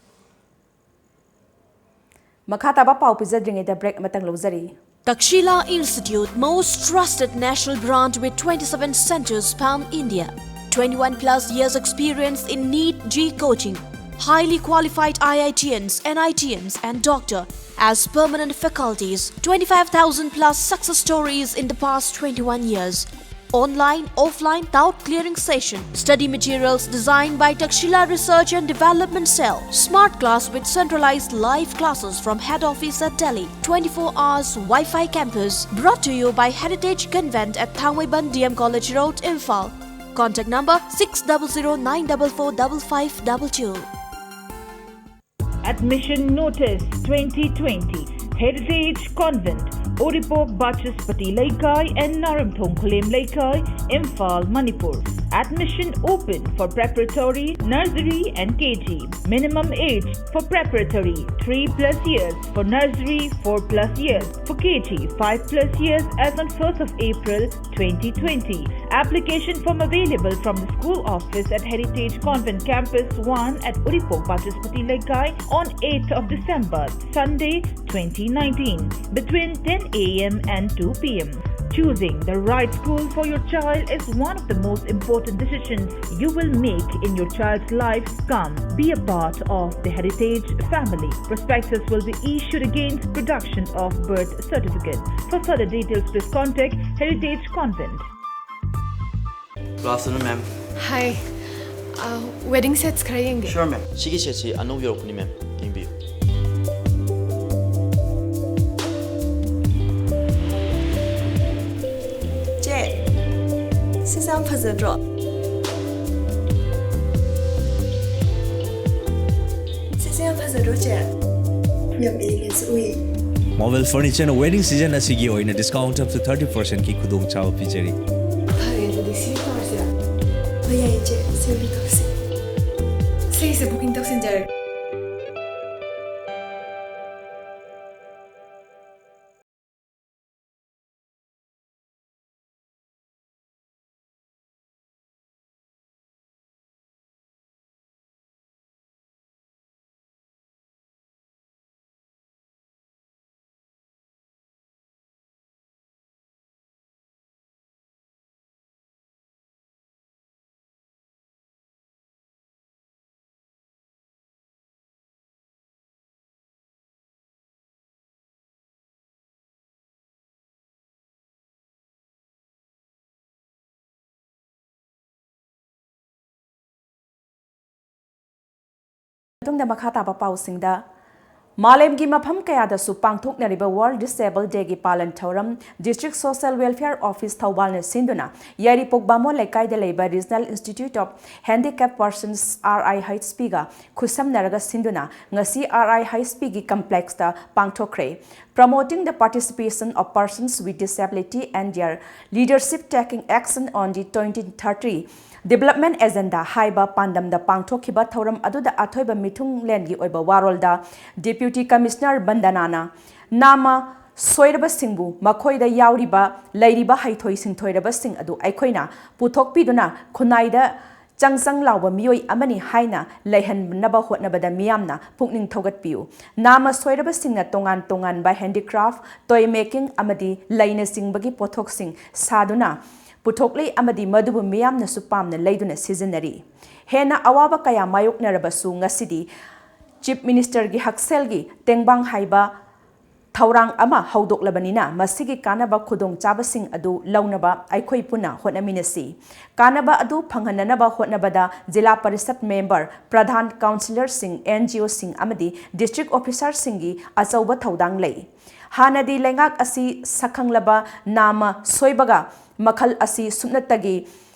ꯃꯈꯥ ꯇꯥꯕ ꯄꯥꯎ ꯄꯤꯖꯗ꯭ꯔꯤꯉꯩꯗ break ꯑꯃꯇꯪ ꯂꯧꯖꯔꯤ꯫ Takshila Institute, most trusted national brand with twenty-seven centers pan India. twenty-one plus years experience in NEET J E E coaching. Highly qualified I I T Ns, N I T Ms, and doctor as permanent faculties. Twenty-five thousand plus success stories in the past twenty-one years. Online, offline, doubt clearing session. Study materials designed by Takshila Research and Development Cell. Smart class with centralized live classes from head office at Delhi. Twenty-four hours Wi-Fi campus. Brought to you by Heritage Convent at Thangmeiban D M College Road, Imphal. Contact number six double zero nine double four double five double two. Admission notice twenty twenty. Heritage Convent, Uripok Bachaspati Leikai and Naramthong Khulem Leikai, Imphal, Manipur. Admission open for preparatory, nursery and K G. Minimum age for preparatory three plus years, for nursery four plus years, for K G five plus years as on first of April twenty twenty. Application form available from the school office at Heritage Convent Campus one at Uripok Bachaspati Leikai on eighth of December, Sunday, twenty nineteen, between ten a m and two p m. Choosing the right school for your child is one of the most important decisions you will make in your child's life. Come, be a part of the Heritage family. Prospectus will be issued against production of birth certificate. For further details, please contact Heritage Convent. Good afternoon, ma'am. Hi. Uh, wedding sets ꯈꯔ ꯌꯦꯡꯒꯦ꯫ Sure, ma'am. ꯁꯤꯒꯤ ꯁꯦꯠꯁꯤ ꯑꯅꯧꯕ ꯌꯧꯔꯛꯄꯅꯤ, ma'am꯫ ꯌꯦꯡꯕꯤꯌꯨ꯫ ꯆꯦ, ꯁꯤꯁꯦ ꯌꯥꯝ ꯐꯖꯗ꯭ꯔꯣ? ꯁꯤꯁꯦ ꯌꯥꯝ ꯐꯖꯗ꯭ꯔꯣ, ꯆꯦ? ꯌꯥꯝ ꯏꯪꯉꯦ, ꯆꯦ꯫ ꯎꯏ꯫ Marvel Furniture ꯅ wedding season ꯑꯁꯤꯒꯤ ꯑꯣꯏꯅ discount up to thirty percent ꯀꯤ ꯈꯨꯗꯣꯡꯆꯥꯕ ꯄꯤꯖꯔꯤ꯫ ꯐꯔꯦ, ꯑꯗꯨꯗꯤ ꯁꯤ ꯇꯧꯔꯁꯤꯔꯥ? ꯍꯣꯏ, ꯌꯥꯏꯌꯦ, ꯆꯦ꯫ ꯁꯤ ꯑꯣꯏꯅ ꯇꯧꯁꯤ꯫ ꯁꯤꯒꯤꯁꯦ booking ꯇꯧꯁꯤꯟꯖꯔꯒꯦ꯫ ꯃꯇꯨꯡꯗ ꯃꯈꯥ ꯇꯥꯕ ꯄꯥꯎꯁꯤꯡꯗ, ꯃꯥꯂꯦꯝꯒꯤ ꯃꯐꯝ ꯀꯌꯥꯗꯁꯨ ꯄꯥꯡꯊꯣꯛꯅꯔꯤꯕ World Disabled Day ꯒꯤ ꯄꯥꯂꯟ ꯊꯧꯔꯝ District Social Welfare Office ꯊꯧꯕꯥꯜꯅ ꯁꯤꯟꯗꯨꯅ ꯌꯥꯏꯔꯤꯄꯣꯛ ꯕꯥꯃꯣꯟ ꯂꯩꯀꯥꯏꯗ ꯂꯩꯕ Regional Institute of Handicap Persons, R I H P ꯒ ꯈꯨꯠꯁꯝꯅꯔꯒ ꯁꯤꯟꯗꯨꯅ ꯉꯁꯤ R I H P ꯒꯤ complex ꯇ ꯄꯥꯡꯊꯣꯛꯈ꯭ꯔꯦ꯫ Promoting the participation of persons with disability and their leadership, taking action on the twenty thirty Development Agenda ꯍꯥꯏꯕ ꯄꯥꯟꯗꯝꯗ ꯄꯥꯡꯊꯣꯛꯈꯤꯕ ꯊꯧꯔꯝ ꯑꯗꯨꯗ ꯑꯊꯣꯏꯕ ꯃꯤꯊꯨꯡꯂꯦꯟꯒꯤ ꯑꯣꯏꯕ ꯋꯥꯔꯣꯜꯗ Deputy Commissioner ꯕꯟꯗꯅꯥꯅ ꯅꯥꯃ ꯁꯣꯏꯔꯕꯁꯤꯡꯕꯨ ꯃꯈꯣꯏꯗ ꯌꯥꯎꯔꯤꯕ ꯂꯩꯔꯤꯕ ꯍꯩꯊꯣꯏ ꯁꯤꯡꯊꯣꯏꯔꯕꯁꯤꯡ ꯑꯗꯨ ꯑꯩꯈꯣꯏꯅ ꯄꯨꯊꯣꯛꯄꯤꯗꯨꯅ ꯈꯨꯟꯅꯥꯏꯗ ꯆꯪ ꯆꯪ ꯂꯥꯎꯕ ꯃꯤꯑꯣꯏ ꯑꯃꯅꯤ ꯍꯥꯏꯅ ꯂꯩꯍꯟꯅꯕ ꯍꯣꯠꯅꯕꯗ ꯃꯤꯌꯥꯝꯅ ꯄꯨꯛꯅꯤꯡ ꯊꯧꯒꯠꯄꯤꯌꯨ꯫ ꯅꯥꯃ ꯁꯣꯏꯔꯕꯁꯤꯡꯅ ꯇꯣꯉꯥꯟ ꯇꯣꯉꯥꯟꯕ handicraft, toy making ꯑꯃꯗꯤ ꯂꯩꯅꯆꯤꯡꯕꯒꯤ ꯄꯣꯠꯊꯣꯛꯁꯤꯡ ꯁꯥꯗꯨꯅ ꯄꯨꯊꯣꯛꯂꯤ ꯑꯃꯗꯤ ꯃꯗꯨꯕꯨ ꯃꯤꯌꯥꯝꯅꯁꯨ ꯄꯥꯝꯅ ꯂꯩꯗꯨꯅ ꯁꯤꯖꯤꯟꯅꯔꯤ꯫ ꯍꯦꯟꯅ ꯑꯋꯥꯕ ꯀꯌꯥ ꯃꯥꯌꯣꯛꯅꯔꯕꯁꯨ ꯉꯁꯤꯗꯤ Chief Minister ꯒꯤ ꯍꯛꯁꯦꯜꯒꯤ ꯇꯦꯡꯕꯥꯡ ꯍꯥꯏꯕ ꯊꯧꯔꯥꯡ ꯑꯃ ꯍꯧꯗꯣꯛꯂꯕꯅꯤꯅ ꯃꯁꯤꯒꯤ ꯀꯥꯟꯅꯕ ꯈꯨꯗꯣꯡꯆꯥꯕꯁꯤꯡ ꯑꯗꯨ ꯂꯧꯅꯕ ꯑꯩꯈꯣꯏ ꯄꯨꯟꯅ ꯍꯣꯠꯅꯃꯤꯟꯅꯁꯤ꯫ ꯀꯥꯟꯅꯕ ꯑꯗꯨ ꯐꯪꯍꯟꯅꯅꯕ ꯍꯣꯠꯅꯕꯗ ꯖꯤꯂꯥ ꯄꯔꯤꯁꯠ member, ꯄ꯭ꯔꯙꯥꯟ, councillor ꯁꯤꯡ, N G O ꯁꯤꯡ ꯑꯃꯗꯤ district officer ꯁꯤꯡꯒꯤ ꯑꯆꯧꯕ ꯊꯧꯗꯥꯡ ꯂꯩ꯫ ꯍꯥꯟꯅꯗꯤ ꯂꯩꯉꯥꯛ ꯑꯁꯤ ꯁꯛꯈꯪꯂꯕ ꯅꯥꯃ ꯁꯣꯏꯕꯒ ꯃꯈꯜ ꯑꯁꯤ ꯁꯨꯞꯅꯇꯒꯤ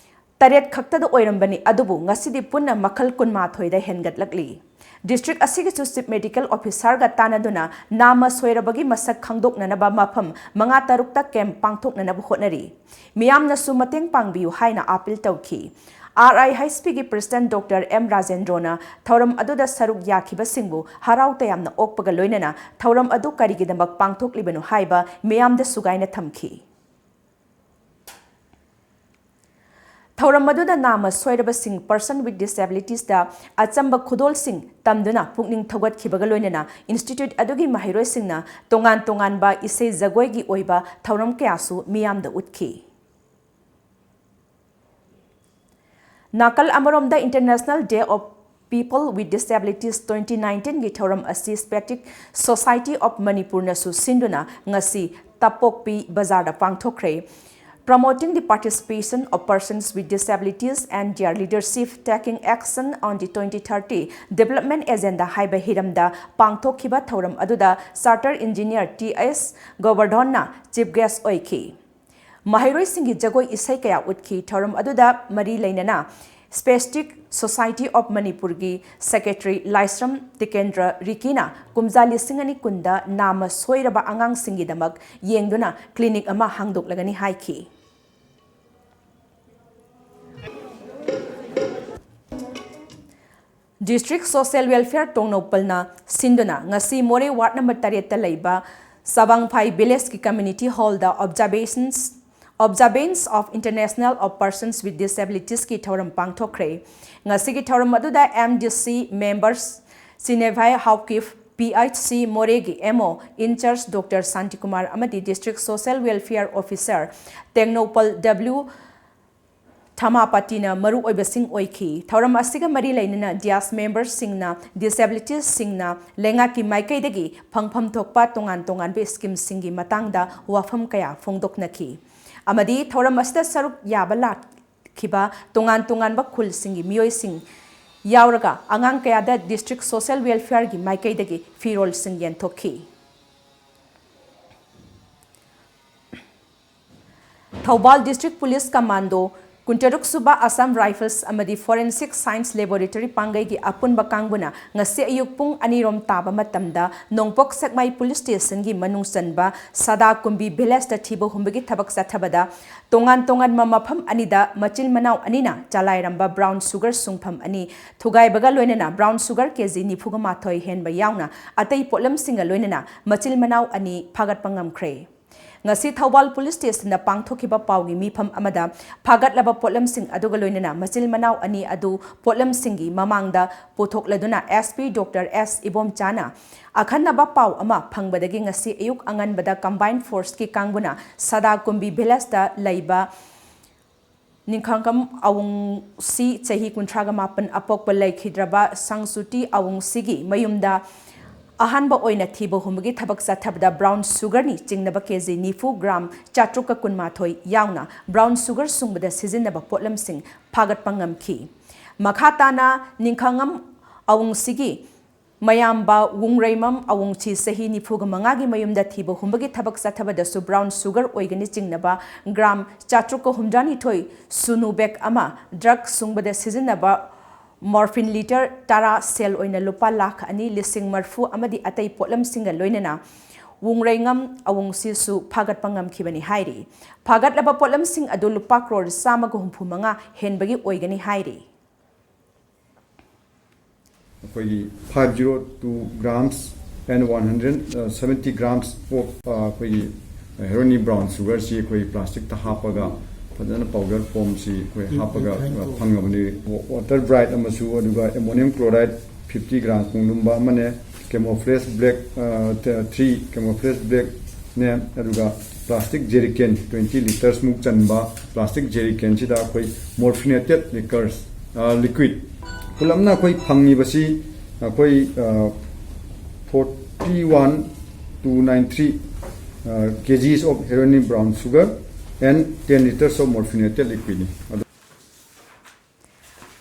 ꯇꯔꯦꯠ ꯈꯛꯇꯗ ꯑꯣꯏꯔꯝꯕꯅꯤ, ꯑꯗꯨꯕꯨ ꯉꯁꯤꯗꯤ ꯄꯨꯟꯅ ꯃꯈꯜ ꯀꯨꯟꯃꯥꯊꯣꯏꯗ ꯍꯦꯟꯒꯠꯂꯛꯂꯤ꯫ District ꯑꯁꯤꯒꯤꯁꯨ Chief Medical Officer ꯒ ꯇꯥꯟꯅꯗꯨꯅ ꯅꯥꯃ ꯁꯣꯏꯔꯕꯒꯤ ꯃꯁꯛ ꯈꯪꯗꯣꯛꯅꯅꯕ ꯃꯐꯝ ꯃꯉꯥ ꯇꯔꯨꯛꯇ camp ꯄꯥꯡꯊꯣꯛꯅꯅꯕ ꯍꯣꯠꯅꯔꯤ꯫ ꯃꯤꯌꯥꯝꯅꯁꯨ ꯃꯇꯦꯡ ꯄꯥꯡꯕꯤꯌꯨ ꯍꯥꯏꯅ appeal ꯇꯧꯈꯤ꯫ R I H P ꯒꯤ President Doctor M ꯔꯥꯖꯦꯟꯗ꯭ꯔꯣꯅ ꯊꯧꯔꯝ ꯑꯗꯨꯗ ꯁꯔꯨꯛ ꯌꯥꯈꯤꯕꯁꯤꯡꯕꯨ ꯍꯔꯥꯎ ꯇꯌꯥꯝꯅ ꯑꯣꯛꯄꯒ ꯂꯣꯏꯅꯅ ꯊꯧꯔꯝ ꯑꯗꯨ ꯀꯔꯤꯒꯤꯗꯃꯛ ꯄꯥꯡꯊꯣꯛꯂꯤꯕꯅꯣ ꯍꯥꯏꯕ ꯃꯤꯌꯥꯝꯗ ꯁꯨꯒꯥꯏꯅ ꯊꯝꯈꯤ꯫ ꯊꯧꯔꯝ ꯑꯗꯨꯗ ꯅꯥꯃ ꯁꯣꯏꯔꯕꯁꯤꯡ, person with disabilities ꯇ ꯑꯆꯝꯕ ꯈꯨꯗꯣꯜꯁꯤꯡ ꯇꯝꯗꯨꯅ ꯄꯨꯛꯅꯤꯡ ꯊꯧꯒꯠꯈꯤꯕꯒ ꯂꯣꯏꯅꯅ institute ꯑꯗꯨꯒꯤ ꯃꯍꯩꯔꯣꯏꯁꯤꯡꯅ ꯇꯣꯉꯥꯟ ꯇꯣꯉꯥꯟꯕ ꯏꯁꯩ ꯖꯒꯣꯏꯒꯤ ꯑꯣꯏꯕ ꯊꯧꯔꯝ ꯀꯌꯥꯁꯨ ꯃꯤꯌꯥꯝꯗ ꯎꯠꯈꯤ꯫ ꯅꯥꯀꯜ ꯑꯃꯔꯣꯝꯗ International Day of People with Disabilities twenty nineteen ꯒꯤ ꯊꯧꯔꯝ ꯑꯁꯤ Spastic Society of Manipur ꯅꯁꯨ ꯁꯤꯟꯗꯨꯅ ꯉꯁꯤ ꯇꯥꯄꯣꯛꯄꯤ ꯕꯖꯥꯔꯗ ꯄꯥꯡꯊꯣꯛꯈ꯭ꯔꯦ꯫ Promoting the Participation of Persons with Disabilities and Their Leadership, Taking Action on the twenty thirty Development Agenda ꯍꯥꯏꯕ ꯍꯤꯔꯝꯗ ꯄꯥꯡꯊꯣꯛꯈꯤꯕ ꯊꯧꯔꯝ ꯑꯗꯨꯗ Chartered Engineer ꯇꯤ ꯑꯦꯁ ꯒꯣꯕꯔꯙꯟꯅ Chief Guest ꯑꯣꯏꯈꯤ꯫ ꯃꯍꯩꯔꯣꯏꯁꯤꯡꯒꯤ ꯖꯒꯣꯏ ꯏꯁꯩ ꯀꯌꯥ ꯎꯠꯈꯤ꯫ ꯊꯧꯔꯝ ꯑꯗꯨꯗ ꯃꯔꯤ ꯂꯩꯅꯅ Spastic Society of Manipurꯒꯤ Secretary ꯂꯥꯏꯁ꯭ꯔꯝ ꯇꯤꯀꯦꯟꯗ꯭ꯔ ꯔꯤꯀꯤꯅ ꯀꯨꯝꯖꯥ ꯂꯤꯁꯤꯡ ꯑꯅꯤ ꯀꯨꯟꯗ ꯅꯥꯃ ꯁꯣꯏꯔꯕ ꯑꯉꯥꯡꯁꯤꯡꯒꯤꯗꯃꯛ ꯌꯦꯡꯗꯨꯅ clinic ꯑꯃ ꯍꯥꯡꯗꯣꯛꯂꯒꯅꯤ ꯍꯥꯏꯈꯤ꯫ District Social Welfare ꯇꯣꯡꯅꯧꯄꯜꯅ ꯁꯤꯟꯗꯨꯅ ꯉꯁꯤ ꯃꯣꯔꯦ ward number ꯇꯔꯦꯠꯇ ꯂꯩꯕ ꯁꯕꯥꯡꯐꯥꯏ villageꯀꯤ community hallꯗ Observations Observance of International of Persons with Disabilitiesꯀꯤ ꯊꯧꯔꯝ ꯄꯥꯡꯊꯣꯛꯈ꯭ꯔꯦ꯫ ꯉꯁꯤꯒꯤ ꯊꯧꯔꯝ ꯑꯗꯨꯗ M D C members ꯁꯤꯅꯦꯚꯥꯏ Haokip, P H C ꯃꯣꯔꯦꯒꯤ M O in charge Doctor Shantikumar ꯑꯃꯗꯤ District Social Welfare Officer Tengnoupal W ꯊꯃꯥꯄꯇꯤꯅ ꯃꯔꯨꯑꯣꯏꯕꯁꯤꯡ ꯑꯣꯏꯈꯤ꯫ ꯊꯧꯔꯝ ꯑꯁꯤꯒ ꯃꯔꯤ ꯂꯩꯅꯅ dais memberꯁꯤꯡꯅ disabilitiesꯁꯤꯡꯅ ꯂꯩꯉꯥꯛꯀꯤ ꯃꯥꯏꯀꯩꯗꯒꯤ ꯐꯪꯐꯝ ꯊꯣꯛꯄ ꯇꯣꯉꯥꯟ ꯇꯣꯉꯥꯟꯕ schemeꯁꯤꯡꯒꯤ ꯃꯇꯥꯡꯗ ꯋꯥꯐꯝ ꯀꯌꯥ ꯐꯣꯡꯗꯣꯛꯅꯈꯤ ꯑꯃꯗꯤ ꯊꯧꯔꯝ ꯑꯁꯤꯗ ꯁꯔꯨꯛ ꯌꯥꯕ ꯂꯥꯛꯈꯤꯕ ꯇꯣꯉꯥꯟ ꯇꯣꯉꯥꯟꯕ ꯈꯨꯜꯁꯤꯡꯒꯤ ꯃꯤꯑꯣꯏꯁꯤꯡ ꯌꯥꯎꯔꯒ ꯑꯉꯥꯡ ꯀꯌꯥꯗ District Social Welfareꯒꯤ ꯃꯥꯏꯀꯩꯗꯒꯤ ꯐꯤꯔꯣꯜꯁꯤꯡ ꯌꯦꯟꯊꯣꯛꯈꯤ꯫ ꯊꯧꯕꯥꯜ District Police Commando, ꯀꯨꯟꯇꯔꯨꯛ ꯁꯨꯕ Assam Rifles ꯑꯃꯗꯤ Forensic Science Laboratory ꯄꯥꯡꯒꯩꯒꯤ ꯑꯄꯨꯟꯕ ꯀꯥꯡꯕꯨꯅ ꯉꯁꯤ ꯑꯌꯨꯛ ꯄꯨꯡ ꯑꯅꯤꯔꯣꯝ ꯇꯥꯕ ꯃꯇꯝꯗ ꯅꯣꯡꯄꯣꯛ ꯁꯦꯛꯃꯥꯏ Police Stationꯒꯤ ꯃꯅꯨꯡ ꯆꯟꯕ ꯁꯗꯥ ꯀꯨꯝꯕꯤ villageꯇ ꯊꯤꯕ ꯍꯨꯝꯕꯒꯤ ꯊꯕꯛ ꯆꯠꯊꯕꯗ ꯇꯣꯉꯥꯟ ꯇꯣꯉꯥꯟꯕ ꯃꯐꯝ ꯑꯅꯤꯗ ꯃꯆꯤꯟ ꯃꯅꯥꯎ ꯑꯅꯤꯅ ꯆꯂꯥꯏꯔꯝꯕ brown sugar ꯁꯨꯡꯐꯝ ꯑꯅꯤ ꯊꯨꯒꯥꯏꯕꯒ ꯂꯣꯏꯅꯅ brown sugar K G ꯅꯤꯐꯨꯒ ꯃꯥꯊꯣꯏ ꯍꯦꯟꯕ ꯌꯥꯎꯅ ꯑꯇꯩ ꯄꯣꯠꯂꯝꯁꯤꯡꯒ ꯂꯣꯏꯅꯅ ꯃꯆꯤꯟ ꯃꯅꯥꯎ ꯑꯅꯤ ꯐꯥꯒꯠꯄ ꯉꯝꯈ꯭ꯔꯦ꯫ ꯉꯁꯤ ꯊꯧꯕꯥꯜ Police Stationꯗ ꯄꯥꯡꯊꯣꯛꯈꯤꯕ ꯄꯥꯎꯒꯤ ꯃꯤꯐꯝ ꯑꯃꯗ ꯐꯥꯒꯠꯂꯕ ꯄꯣꯠꯂꯝꯁꯤꯡ ꯑꯗꯨꯒ ꯂꯣꯏꯅꯅ ꯃꯆꯤꯟ ꯃꯅꯥꯎ ꯑꯅꯤ ꯑꯗꯨ ꯄꯣꯠꯂꯝꯁꯤꯡꯒꯤ ꯃꯃꯥꯡꯗ ꯄꯨꯊꯣꯛꯂꯗꯨꯅ S P Doctor S ꯏꯕꯣꯝꯆꯥꯅ ꯑꯈꯟꯅꯕ ꯄꯥꯎ ꯑꯃ ꯐꯪꯕꯗꯒꯤ ꯉꯁꯤ ꯑꯌꯨꯛ ꯑꯉꯟꯕꯗ Combined Forceꯀꯤ ꯀꯥꯡꯕꯨꯅ ꯁꯗꯥ ꯀꯨꯝꯕꯤ villageꯇ ꯂꯩꯕ ꯅꯤꯡꯈꯥꯡꯀꯝ ꯑꯋꯨꯡꯁꯤ ꯆꯍꯤ ꯀꯨꯟꯊ꯭ꯔꯥꯒ ꯃꯥꯄꯟ ꯑꯄꯣꯛꯄ ꯂꯩꯈꯤꯗ꯭ꯔꯕ ꯁꯪꯁꯨꯇꯤ ꯑꯋꯨꯡꯁꯤꯒꯤ ꯃꯌꯨꯝꯗ ꯑꯍꯥꯟꯕ ꯑꯣꯏꯅ ꯊꯤꯕ ꯍꯨꯝꯕꯒꯤ ꯊꯕꯛ ꯆꯠꯊꯕꯗ brown sugarꯅꯤ ꯆꯤꯡꯅꯕ ꯀꯦ ꯖꯤ ꯅꯤꯐꯨ, gram ꯆꯥꯇ꯭ꯔꯨꯛꯀ ꯀꯨꯟꯃꯥꯊꯣꯏ ꯌꯥꯎꯅ brown sugar ꯁꯨꯡꯕꯗ ꯁꯤꯖꯤꯟꯅꯕ ꯄꯣꯠꯂꯝꯁꯤꯡ ꯐꯥꯒꯠꯄ ꯉꯝꯈꯤ꯫ ꯃꯈꯥ ꯇꯥꯅ ꯅꯤꯡꯈꯥꯉꯝ ꯑꯋꯨꯡꯁꯤꯒꯤ ꯃꯌꯥꯝꯕ ꯋꯨꯡꯔꯩꯃꯝ ꯑꯋꯨꯡꯁꯤ ꯆꯍꯤ ꯅꯤꯐꯨꯒ ꯃꯉꯥꯒꯤ ꯃꯌꯨꯝꯗ ꯊꯤꯕ ꯍꯨꯝꯕꯒꯤ ꯊꯕꯛ ꯆꯠꯊꯕꯗꯁꯨ brown sugar ꯑꯣꯏꯒꯅꯤ ꯆꯤꯡꯅꯕ gram ꯆꯥꯇ꯭ꯔꯨꯛꯀ ꯍꯨꯝꯗ꯭ꯔꯥꯅꯤꯊꯣꯏ ꯁꯨꯅꯨ bag ꯑꯃ, drug ꯁꯨꯡꯕꯗ ꯁꯤꯖꯤꯟꯅꯕ morphine litre ꯇꯔꯥ, ꯁꯦꯜ ꯑꯣꯏꯅ ꯂꯨꯄꯥ ꯂꯥꯈ ꯑꯅꯤ ꯂꯤꯁꯤꯡ ꯃꯔꯐꯨ ꯑꯃꯗꯤ ꯑꯇꯩ ꯄꯣꯠꯂꯝꯁꯤꯡꯒ ꯂꯣꯏꯅꯅ ꯋꯨꯡꯔꯩꯉꯝ ꯑꯋꯨꯡꯁꯤꯁꯨ ꯐꯥꯒꯠꯄ ꯉꯝꯈꯤꯕꯅꯤ ꯍꯥꯏꯔꯤ꯫ ꯐꯥꯒꯠꯂꯕ ꯄꯣꯠꯂꯝꯁꯤꯡ ꯑꯗꯨ ꯂꯨꯄꯥ ꯀ꯭ꯔꯣꯔ ꯆꯥꯝꯃꯒ ꯍꯨꯝꯐꯨ ꯃꯉꯥ ꯍꯦꯟꯕꯒꯤ ꯑꯣꯏꯒꯅꯤ ꯍꯥꯏꯔꯤ꯫ ꯑꯩꯈꯣꯏꯒꯤ five zero two grams and one hundred seventy grams of ꯑꯩꯈꯣꯏꯒꯤ heroin brown sugarꯁꯤ ꯑꯩꯈꯣꯏ plasticꯇ ꯍꯥꯞꯄꯒ ꯐꯖꯅ powder formꯁꯤ ꯑꯩꯈꯣꯏ ꯍꯥꯞꯄꯒ ꯐꯪꯉꯕꯅꯤ꯫ Water bright ꯑꯃꯁꯨ ꯑꯗꯨꯒ ammonium chloride fifty grams ꯃꯨꯛ ꯂꯨꯝꯕ ꯑꯃꯅꯦ, camouflage black three camouflage blackꯅꯦ, ꯑꯗꯨꯒ plastic jerrycan twenty litres ꯃꯨꯛ ꯆꯟꯕ plastic jerrycanꯁꯤꯗ ꯑꯩꯈꯣꯏ morphinated liquors liquid ꯄꯨꯂꯞꯅ ꯑꯩꯈꯣꯏ ꯐꯪꯉꯤꯕꯁꯤ ꯑꯩꯈꯣꯏ forty one two nine three kgs of heroin brown sugar and ten litres of morphinated liquidꯅꯤ꯫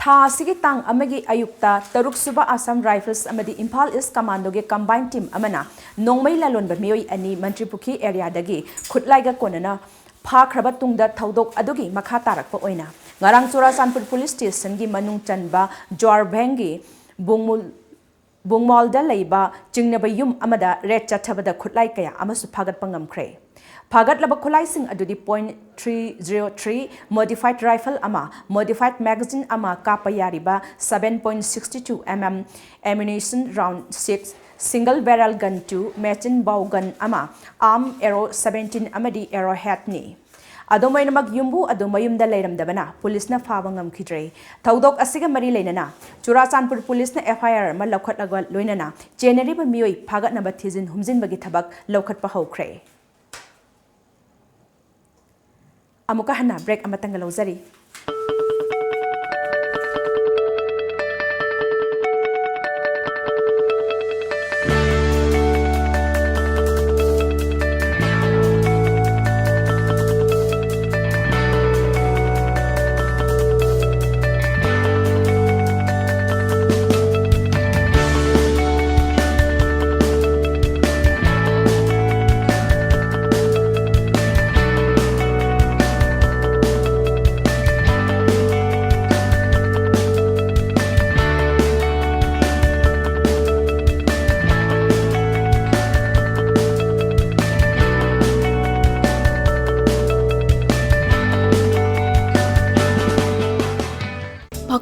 ꯊꯥ ꯑꯁꯤꯒꯤ ꯇꯥꯡ ꯑꯃꯒꯤ ꯑꯌꯨꯛꯇ ꯇꯔꯨꯛ ꯁꯨꯕ Assam Rifles ꯑꯃꯗꯤ Imphal East Commandoꯒꯤ combined team ꯑꯃꯅ ꯅꯣꯡꯃꯩ ꯂꯂꯣꯟꯕ ꯃꯤꯑꯣꯏ ꯑꯅꯤ ꯃꯟꯇ꯭ꯔꯤꯄꯨꯈ꯭ꯔꯤ areaꯗꯒꯤ ꯈꯨꯠꯂꯥꯏꯒ ꯀꯣꯟꯅꯅ ꯐꯥꯈ꯭ꯔꯕ ꯇꯨꯡꯗ ꯊꯧꯗꯣꯛ ꯑꯗꯨꯒꯤ ꯃꯈꯥ ꯇꯥꯔꯛꯄ ꯑꯣꯏꯅ ꯉꯔꯥꯡ ꯆꯨꯔꯥꯆꯥꯟꯄꯨꯔ police stationꯒꯤ ꯃꯅꯨꯡ ꯆꯟꯕ ꯖ꯭ꯋꯥꯔꯚꯦꯡꯒꯤ ꯕꯨꯡꯃꯨꯜ ꯕꯨꯡꯃꯣꯜꯗ ꯂꯩꯕ ꯆꯤꯡꯅꯕ ꯌꯨꯝ ꯑꯃꯗ raid ꯆꯠꯊꯕꯗ ꯈꯨꯠꯂꯥꯏ ꯀꯌꯥ ꯑꯃꯁꯨ ꯐꯥꯒꯠꯄ ꯉꯝꯈ꯭ꯔꯦ꯫ ꯐꯥꯒꯠꯂꯕ ꯈꯨꯠꯂꯥꯏꯁꯤꯡ ꯑꯗꯨꯗꯤ point three zero three modified rifle ꯑꯃ, modified magazine ꯑꯃ ꯀꯥꯞꯄ ꯌꯥꯔꯤꯕ seven point sixty two mm ammunition round six, single barrel gun two, machine bow gun ꯑꯃ, arm arrow seventeen ꯑꯃꯗꯤ arrow headꯅꯤ꯫ ꯑꯗꯨꯝ ꯑꯣꯏꯅꯃꯛ ꯌꯨꯝꯕꯨ ꯑꯗꯨ ꯃꯌꯨꯝꯗ ꯂꯩꯔꯝꯗꯕꯅ ꯄꯨꯂꯤꯁꯅ ꯐꯥꯕ ꯉꯝꯈꯤꯗ꯭ꯔꯦ꯫ ꯊꯧꯗꯣꯛ ꯑꯁꯤꯒ ꯃꯔꯤ ꯂꯩꯅꯅ ꯆꯨꯔꯥꯆꯥꯟꯄꯨꯔ ꯄꯨꯂꯤꯁꯅ F I R ꯑꯃ ꯂꯧꯈꯠꯂꯒ ꯂꯣꯏꯅꯅ ꯆꯦꯟꯅꯔꯤꯕ ꯃꯤꯑꯣꯏ ꯐꯥꯒꯠꯅꯕ ꯊꯤꯖꯤꯟ ꯍꯨꯝꯖꯤꯟꯕꯒꯤ ꯊꯕꯛ ꯂꯧꯈꯠꯄ ꯍꯧꯈ꯭ꯔꯦ꯫ ꯑꯃꯨꯛꯀ ꯍꯟꯅ break ꯑꯃꯇꯪꯒ ꯂꯧꯖꯔꯤ꯫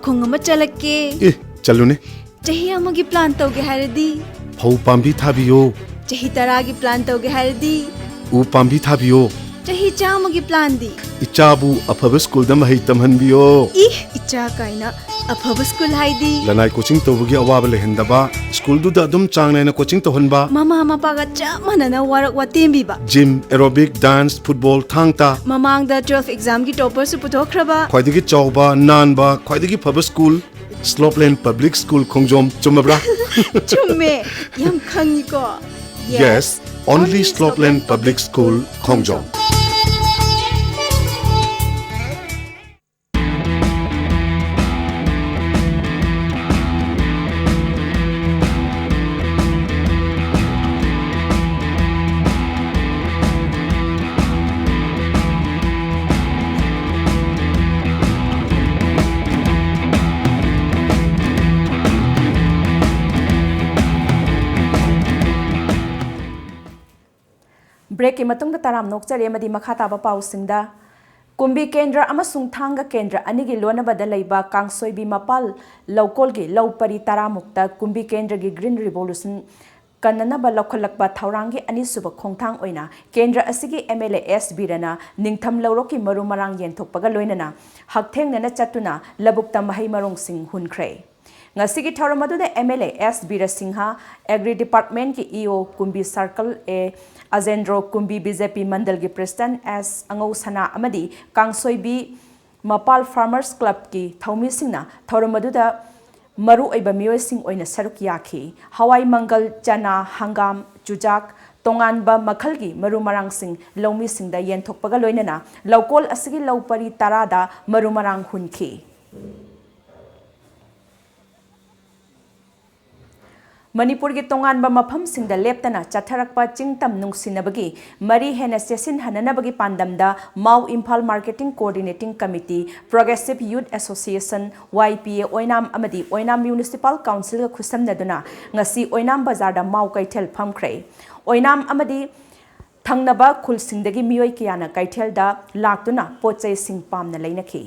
ꯈꯣꯡ ꯑꯃ ꯆꯠꯂꯛꯀꯦ꯫ ꯑꯦ, ꯆꯠꯂꯨꯅꯦ꯫ ꯆꯍꯤ ꯑꯃꯒꯤ plan ꯇꯧꯒꯦ ꯍꯥꯏꯔꯗꯤ? ꯐꯧ ꯄꯥꯝꯕꯤ ꯊꯥꯕꯤꯌꯣ꯫ ꯆꯍꯤ ꯇꯔꯥꯒꯤ plan ꯇꯧꯒꯦ ꯍꯥꯏꯔꯗꯤ? ꯎ ꯄꯥꯝꯕꯤ ꯊꯥꯕꯤꯌꯣ꯫ ꯆꯍꯤ ꯆꯥꯝꯃꯒꯤ planꯗꯤ? ꯏꯆꯥꯕꯨ ꯑꯐꯕ schoolꯗ ꯃꯍꯩ ꯇꯝꯍꯟꯕꯤꯌꯣ꯫ ꯏ, ꯏꯆꯥ ꯀꯥꯏꯅ꯫ ꯑꯐꯕ school ꯍꯥꯏꯗꯤ? ꯂꯅꯥꯏ coaching ꯇꯧꯕꯒꯤ ꯑꯋꯥꯕ ꯂꯩꯍꯟꯗꯕ, schoolꯗꯨꯗ ꯑꯗꯨꯝ ꯆꯥꯡ ꯅꯥꯏꯅ coaching ꯇꯧꯍꯟꯕ꯫ ꯃꯃꯥ ꯃꯄꯥꯒ ꯆꯞ ꯃꯥꯟꯅꯅ work ꯋꯥꯇꯦꯝꯕꯤꯕ꯫ Gym, aerobic, dance, football, ꯊꯥꯡ ꯇꯥ꯫ ꯃꯃꯥꯡꯗ twelve examꯒꯤ topperꯁꯨ ꯄꯨꯊꯣꯛꯈ꯭ꯔꯕ꯫ ꯈ꯭ꯋꯥꯏꯗꯒꯤ ꯆꯥꯎꯕ, ꯅꯥꯟꯕ, ꯈ꯭ꯋꯥꯏꯗꯒꯤ ꯐꯕ school, Slopeland Public School ꯈꯣꯡꯖꯣꯝ꯫ ꯆꯨꯝꯃꯕ꯭ꯔꯥ? ꯆꯨꯝꯃꯦ꯫ ꯌꯥꯝ ꯈꯪꯉꯤꯀꯣ꯫ Yes, only Slopeland Public School ꯈꯣꯡꯖꯣꯝ꯫ Breakꯀꯤ ꯃꯇꯨꯡꯗ ꯇꯔꯥꯝꯅ ꯑꯣꯛꯆꯔꯤ ꯑꯃꯗꯤ ꯃꯈꯥ ꯇꯥꯕ ꯄꯥꯎꯁꯤꯡꯗ, ꯀꯨꯝꯕꯤ ꯀꯦꯟꯗ꯭ꯔ ꯑꯃꯁꯨꯡ ꯊꯥꯡꯒ ꯀꯦꯟꯗ꯭ꯔ ꯑꯅꯤꯒꯤ ꯂꯣꯟꯅꯕꯗ ꯂꯩꯕ ꯀꯥꯡꯁꯣꯏꯕꯤ ꯃꯄꯥꯜ ꯂꯧꯀꯣꯜꯒꯤ ꯂꯧ ꯄꯔꯤ ꯇꯔꯥꯃꯨꯛꯇ ꯀꯨꯝꯕꯤ ꯀꯦꯟꯗ꯭ꯔꯒꯤ Green Revolution ꯀꯟꯅꯅꯕ ꯂꯧꯈꯠꯂꯛꯄ ꯊꯧꯔꯥꯡꯒꯤ ꯑꯅꯤꯁꯨꯕ ꯈꯣꯡꯊꯥꯡ ꯑꯣꯏꯅ ꯀꯦꯟꯗ꯭ꯔ ꯑꯁꯤꯒꯤ MLA ꯑꯦꯁ ꯕꯤꯔꯅ ꯅꯤꯡꯊꯝ ꯂꯧꯔꯣꯛꯀꯤ ꯃꯔꯨ ꯃꯔꯥꯡ ꯌꯦꯟꯊꯣꯛꯄꯒ ꯂꯣꯏꯅꯅ ꯍꯛꯊꯦꯡꯅꯅ ꯆꯠꯇꯨꯅ ꯂꯧꯕꯨꯛꯇ ꯃꯍꯩ ꯃꯔꯣꯡꯁꯤꯡ ꯍꯨꯟꯈ꯭ꯔꯦ꯫ ꯉꯁꯤꯒꯤ ꯊꯧꯔꯝ ꯑꯗꯨꯗ MLA S Bir Singh, Agri Departmentꯀꯤ EO ꯀꯨꯝꯕꯤ Circle A ꯑꯖꯦꯟꯗ꯭ꯔꯣ, ꯀꯨꯝꯕꯤ BJP ꯃꯟꯗꯜꯒꯤ President ꯑꯦꯁ ꯑꯉꯧꯁꯅꯥ ꯑꯃꯗꯤ ꯀꯥꯡꯁꯣꯏꯕꯤ ꯃꯄꯥꯜ Farmers Clubꯀꯤ ꯊꯧꯃꯤꯁꯤꯡꯅ ꯊꯧꯔꯝ ꯑꯗꯨꯗ ꯃꯔꯨꯑꯣꯏꯕ ꯃꯤꯑꯣꯏꯁꯤꯡ ꯑꯣꯏꯅ ꯁꯔꯨꯛ ꯌꯥꯈꯤ꯫ ꯍꯋꯥꯏ ꯃꯪꯒꯜ, ꯆꯅꯥ, ꯍꯪꯒꯥꯝ, ꯆꯨꯖꯥꯛ, ꯇꯣꯉꯥꯟꯕ ꯃꯈꯜꯒꯤ ꯃꯔꯨ ꯃꯔꯥꯡꯁꯤꯡ ꯂꯧꯃꯤꯁꯤꯡꯗ ꯌꯦꯟꯊꯣꯛꯄꯒ ꯂꯣꯏꯅꯅ ꯂꯧꯀꯣꯜ ꯑꯁꯤꯒꯤ ꯂꯧ ꯄꯔꯤ ꯇꯔꯥꯗ ꯃꯔꯨ ꯃꯔꯥꯡ ꯍꯨꯟꯈꯤ꯫ ꯃꯅꯤꯄꯨꯔꯒꯤ ꯇꯣꯉꯥꯟꯕ ꯃꯐꯝꯁꯤꯡꯗ ꯂꯦꯞꯇꯅ ꯆꯠꯊꯔꯛꯄ ꯆꯤꯡ ꯇꯝ ꯅꯨꯡꯁꯤꯅꯕꯒꯤ ꯃꯔꯤ ꯍꯦꯟꯅ ꯆꯦꯠꯁꯤꯟꯍꯟꯅꯅꯕꯒꯤ ꯄꯥꯟꯗꯝꯗ ꯃꯥꯎ Imphal Marketing Coordinating Committee, Progressive Youth Association, YPA ꯑꯣꯏꯅꯥꯝ ꯑꯃꯗꯤ ꯑꯣꯏꯅꯥꯝ Municipal Councilꯒ ꯈꯨꯠꯁꯝꯅꯗꯨꯅ ꯉꯁꯤ ꯑꯣꯏꯅꯥꯝ ꯕꯖꯥꯔꯗ ꯃꯥꯎ ꯀꯩꯊꯦꯜ ꯐꯝꯈ꯭ꯔꯦ꯫ ꯑꯣꯏꯅꯥꯝ ꯑꯃꯗꯤ ꯊꯪꯅꯕ ꯈꯨꯜꯁꯤꯡꯗꯒꯤ ꯃꯤꯑꯣꯏ ꯀꯌꯥꯅ ꯀꯩꯊꯦꯜꯗ ꯂꯥꯛꯇꯨꯅ ꯄꯣꯠ ꯆꯩꯁꯤꯡ ꯄꯥꯝꯅ ꯂꯩꯅꯈꯤ꯫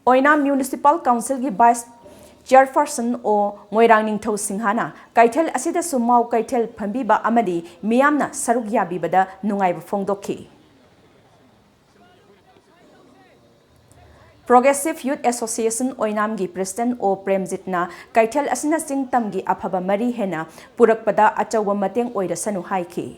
ꯑꯣꯏꯅꯥꯝ Municipal Councilꯒꯤ Vice Chairperson ꯑꯣ ꯃꯣꯏꯔꯥꯡ ꯅꯤꯡꯊꯧ ꯁꯤꯡꯍꯅ ꯀꯩꯊꯦꯜ ꯑꯁꯤꯗꯁꯨ ꯃꯥꯎ ꯀꯩꯊꯦꯜ ꯐꯝꯕꯤꯕ ꯑꯃꯗꯤ ꯃꯤꯌꯥꯝꯅ ꯁꯔꯨꯛ ꯌꯥꯕꯤꯕꯗ ꯅꯨꯡꯉꯥꯏꯕ ꯐꯣꯡꯗꯣꯛꯈꯤ꯫ Progressive Youth Association ꯑꯣꯏꯅꯥꯝꯒꯤ President ꯑꯣ ꯄ꯭ꯔꯦꯝꯖꯤꯠꯅ ꯀꯩꯊꯦꯜ ꯑꯁꯤꯅ ꯆꯤꯡ ꯇꯝꯒꯤ ꯑꯐꯕ ꯃꯔꯤ ꯍꯦꯟꯅ ꯄꯨꯔꯛꯄꯗ ꯑꯆꯧꯕ ꯃꯇꯦꯡ ꯑꯣꯏꯔꯁꯅꯨ ꯍꯥꯏꯈꯤ꯫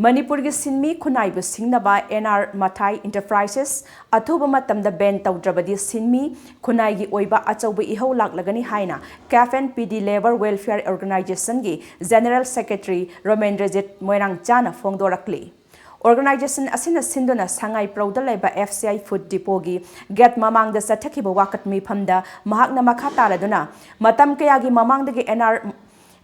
ꯃꯅꯤꯄꯨꯔꯒꯤ ꯁꯤꯟꯃꯤ ꯈꯨꯟꯅꯥꯏꯕꯨ ꯁꯤꯡꯅꯕ ꯑꯦꯟ ꯑꯥꯔ ꯃꯊꯥꯏ Enterprises ꯑꯊꯨꯕ ꯃꯇꯝꯗ ban ꯇꯧꯗ꯭ꯔꯕꯗꯤ ꯁꯤꯟꯃꯤ ꯈꯨꯟꯅꯥꯏꯒꯤ ꯑꯣꯏꯕ ꯑꯆꯧꯕ ꯏꯍꯧ ꯂꯥꯛꯂꯒꯅꯤ ꯍꯥꯏꯅ CAF and PD Labour Welfare Organisationꯒꯤ General Secretary ꯔꯣꯃꯦꯟꯗ꯭ꯔꯖꯤꯠ ꯃꯣꯏꯔꯥꯡꯆꯥꯅ ꯐꯣꯡꯗꯣꯔꯛꯂꯤ꯫ Organisation ꯑꯁꯤꯅ ꯁꯤꯟꯗꯨꯅ ꯁꯉꯥꯏꯄ꯭ꯔꯧꯗ ꯂꯩꯕ F C I Food Depotꯒꯤ gate ꯃꯃꯥꯡꯗ ꯆꯠꯊꯈꯤꯕ ꯋꯥꯀꯠ ꯃꯤꯐꯝꯗ ꯃꯍꯥꯛꯅ ꯃꯈꯥ ꯇꯥꯔꯗꯨꯅ ꯃꯇꯝ ꯀꯌꯥꯒꯤ ꯃꯃꯥꯡꯗꯒꯤ ꯑꯦꯟ ꯑꯥꯔ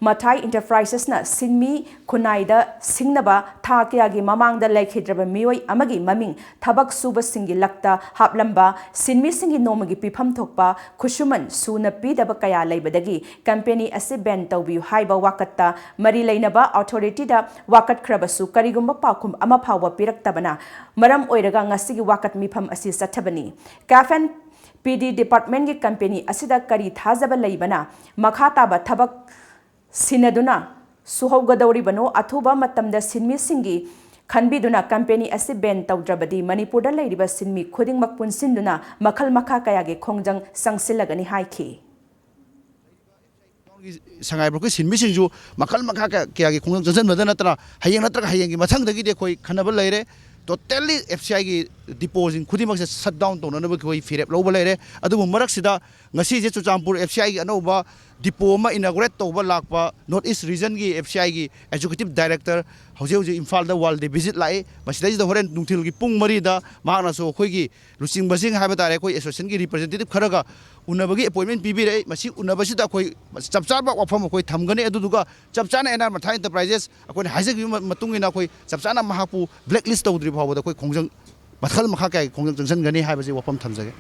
ꯃꯊꯥꯏ Enterprisesꯅ ꯁꯤꯟꯃꯤ ꯈꯨꯟꯅꯥꯏꯗ ꯁꯤꯡꯅꯕ ꯊꯥ ꯀꯌꯥꯒꯤ ꯃꯃꯥꯡꯗ ꯂꯩꯈꯤꯗ꯭ꯔꯕ ꯃꯤꯑꯣꯏ ꯑꯃꯒꯤ ꯃꯃꯤꯡ ꯊꯕꯛ ꯁꯨꯕꯁꯤꯡꯒꯤ ꯂꯛꯇ ꯍꯥꯞꯂꯝꯕ ꯁꯤꯟꯃꯤꯁꯤꯡꯒꯤ ꯅꯣꯡꯃꯒꯤ ꯄꯤꯐꯝ ꯊꯣꯛꯄ ꯈꯨꯠꯁꯨꯃꯟ ꯁꯨꯅ ꯄꯤꯗꯕ ꯀꯌꯥ ꯂꯩꯕꯗꯒꯤ company ꯑꯁꯤ ban ꯇꯧꯕꯤꯌꯨ ꯍꯥꯏꯕ ꯋꯥꯀꯠꯇ ꯃꯔꯤ ꯂꯩꯅꯕ authorityꯗ ꯋꯥꯀꯠꯈ꯭ꯔꯕꯁꯨ ꯀꯔꯤꯒꯨꯝꯕ ꯄꯥꯎꯈꯨꯝ ꯑꯃ ꯐꯥꯎꯕ ꯄꯤꯔꯛꯇꯕꯅ ꯃꯔꯝ ꯑꯣꯏꯔꯒ ꯉꯁꯤꯒꯤ ꯋꯥꯀꯠ ꯃꯤꯐꯝ ꯑꯁꯤ ꯆꯠꯊꯕꯅꯤ꯫ CAF and PD Departmentꯀꯤ company ꯑꯁꯤꯗ ꯀꯔꯤ ꯊꯥꯖꯕ ꯂꯩꯕꯅ ꯃꯈꯥ ꯇꯥꯕ ꯊꯕꯛ ꯁꯤꯟꯅꯗꯨꯅ ꯁꯨꯍꯧꯒꯗꯧꯔꯤꯕꯅꯣ? ꯑꯊꯨꯕ ꯃꯇꯝꯗ ꯁꯤꯟꯃꯤꯁꯤꯡꯒꯤ ꯈꯟꯕꯤꯗꯨꯅ company ꯑꯁꯤ ban ꯇꯧꯗ꯭ꯔꯕꯗꯤ ꯃꯅꯤꯄꯨꯔꯗ ꯂꯩꯔꯤꯕ ꯁꯤꯟꯃꯤ ꯈꯨꯗꯤꯡꯃꯛ ꯄꯨꯟꯁꯤꯟꯗꯨꯅ ꯃꯈꯜ ꯃꯈꯥ ꯀꯌꯥꯒꯤ ꯈꯣꯡꯖꯪ ꯆꯪꯁꯤꯜꯂꯒꯅꯤ ꯍꯥꯏꯈꯤ꯫ ꯁꯉꯥꯏꯄ꯭ꯔꯧꯒꯤ ꯁꯤꯟꯃꯤꯁꯤꯡꯁꯨ ꯃꯈꯜ ꯃꯈꯥ ꯀꯌꯥ- ꯀꯌꯥꯒꯤ ꯈꯣꯡꯖꯪ ꯆꯪꯁꯤꯟꯕꯗ ꯅꯠꯇꯅ ꯍꯌꯦꯡ ꯅꯠꯇ꯭ꯔꯒ ꯍꯌꯦꯡꯒꯤ ꯃꯊꯪꯗꯒꯤꯗꯤ ꯑꯩꯈꯣꯏ ꯈꯟꯅꯕ ꯂꯩꯔꯦ꯫ Totally F C Iꯒꯤ depotꯁꯤꯡ ꯈꯨꯗꯤꯡꯃꯛꯁꯦ shut down ꯇꯧꯅꯅꯕꯒꯤ ꯑꯩꯈꯣꯏ ꯐꯤꯔꯦꯞ ꯂꯧꯕ ꯂꯩꯔꯦ꯫ ꯑꯗꯨꯕꯨ ꯃꯔꯛꯁꯤꯗ ꯉꯁꯤꯁꯦ ꯆꯨꯔꯆꯥꯟꯄꯨꯔ F C Iꯒꯤ ꯑꯅꯧꯕ depot ꯑꯃ inaugurate ꯇꯧꯕ ꯂꯥꯛꯄ North East Regionꯒꯤ F C Iꯒꯤ Executive Director ꯍꯧꯖꯤꯛ ꯍꯧꯖꯤꯛ ꯏꯝꯐꯥꯜꯗ one day visit ꯂꯥꯛꯏ꯫ ꯃꯁꯤꯗꯩꯁꯤꯗ ꯍꯣꯔꯦꯟ ꯅꯨꯡꯊꯤꯜꯒꯤ ꯄꯨꯡ ꯃꯔꯤꯗ ꯃꯍꯥꯛꯅꯁꯨ ꯑꯩꯈꯣꯏꯒꯤ ꯂꯨꯆꯤꯡꯕꯁꯤꯡ ꯍꯥꯏꯕ ꯇꯥꯔꯦ, ꯑꯩꯈꯣꯏ associationꯒꯤ representative ꯈꯔꯒ ꯎꯅꯕꯒꯤ appointment ꯄꯤꯕꯤꯔꯛꯏ꯫ ꯃꯁꯤ ꯎꯅꯕꯁꯤꯗ ꯑꯩꯈꯣꯏ ꯆꯞ ꯆꯥꯕ ꯋꯥꯐꯝ ꯑꯩꯈꯣꯏ ꯊꯝꯒꯅꯤ꯫ ꯑꯗꯨꯗꯨꯒ ꯆꯞ ꯆꯥꯅ ꯑꯦꯟ ꯑꯥꯔ ꯃꯊꯥꯏ Enterprises ꯑꯩꯈꯣꯏꯅ ꯍꯥꯏꯖꯈꯤꯕ ꯃ- ꯃꯇꯨꯡ ꯏꯟꯅ ꯑꯩꯈꯣꯏ ꯆꯞ ꯆꯥꯅ ꯃꯍꯥꯛꯄꯨ blacklist ꯇꯧꯗ꯭ꯔꯤ ꯐꯥꯎꯕꯗ ꯑꯩꯈꯣꯏ ꯈꯣꯡꯖꯪ ꯃꯈꯜ ꯃꯈꯥ ꯀꯌꯥꯒꯤ ꯈꯣꯡꯖꯪ ꯆꯪꯁꯤꯟꯒꯅꯤ ꯍꯥꯏꯕꯁꯤ ꯋꯥꯐꯝ ꯊꯝꯖꯒꯦ꯫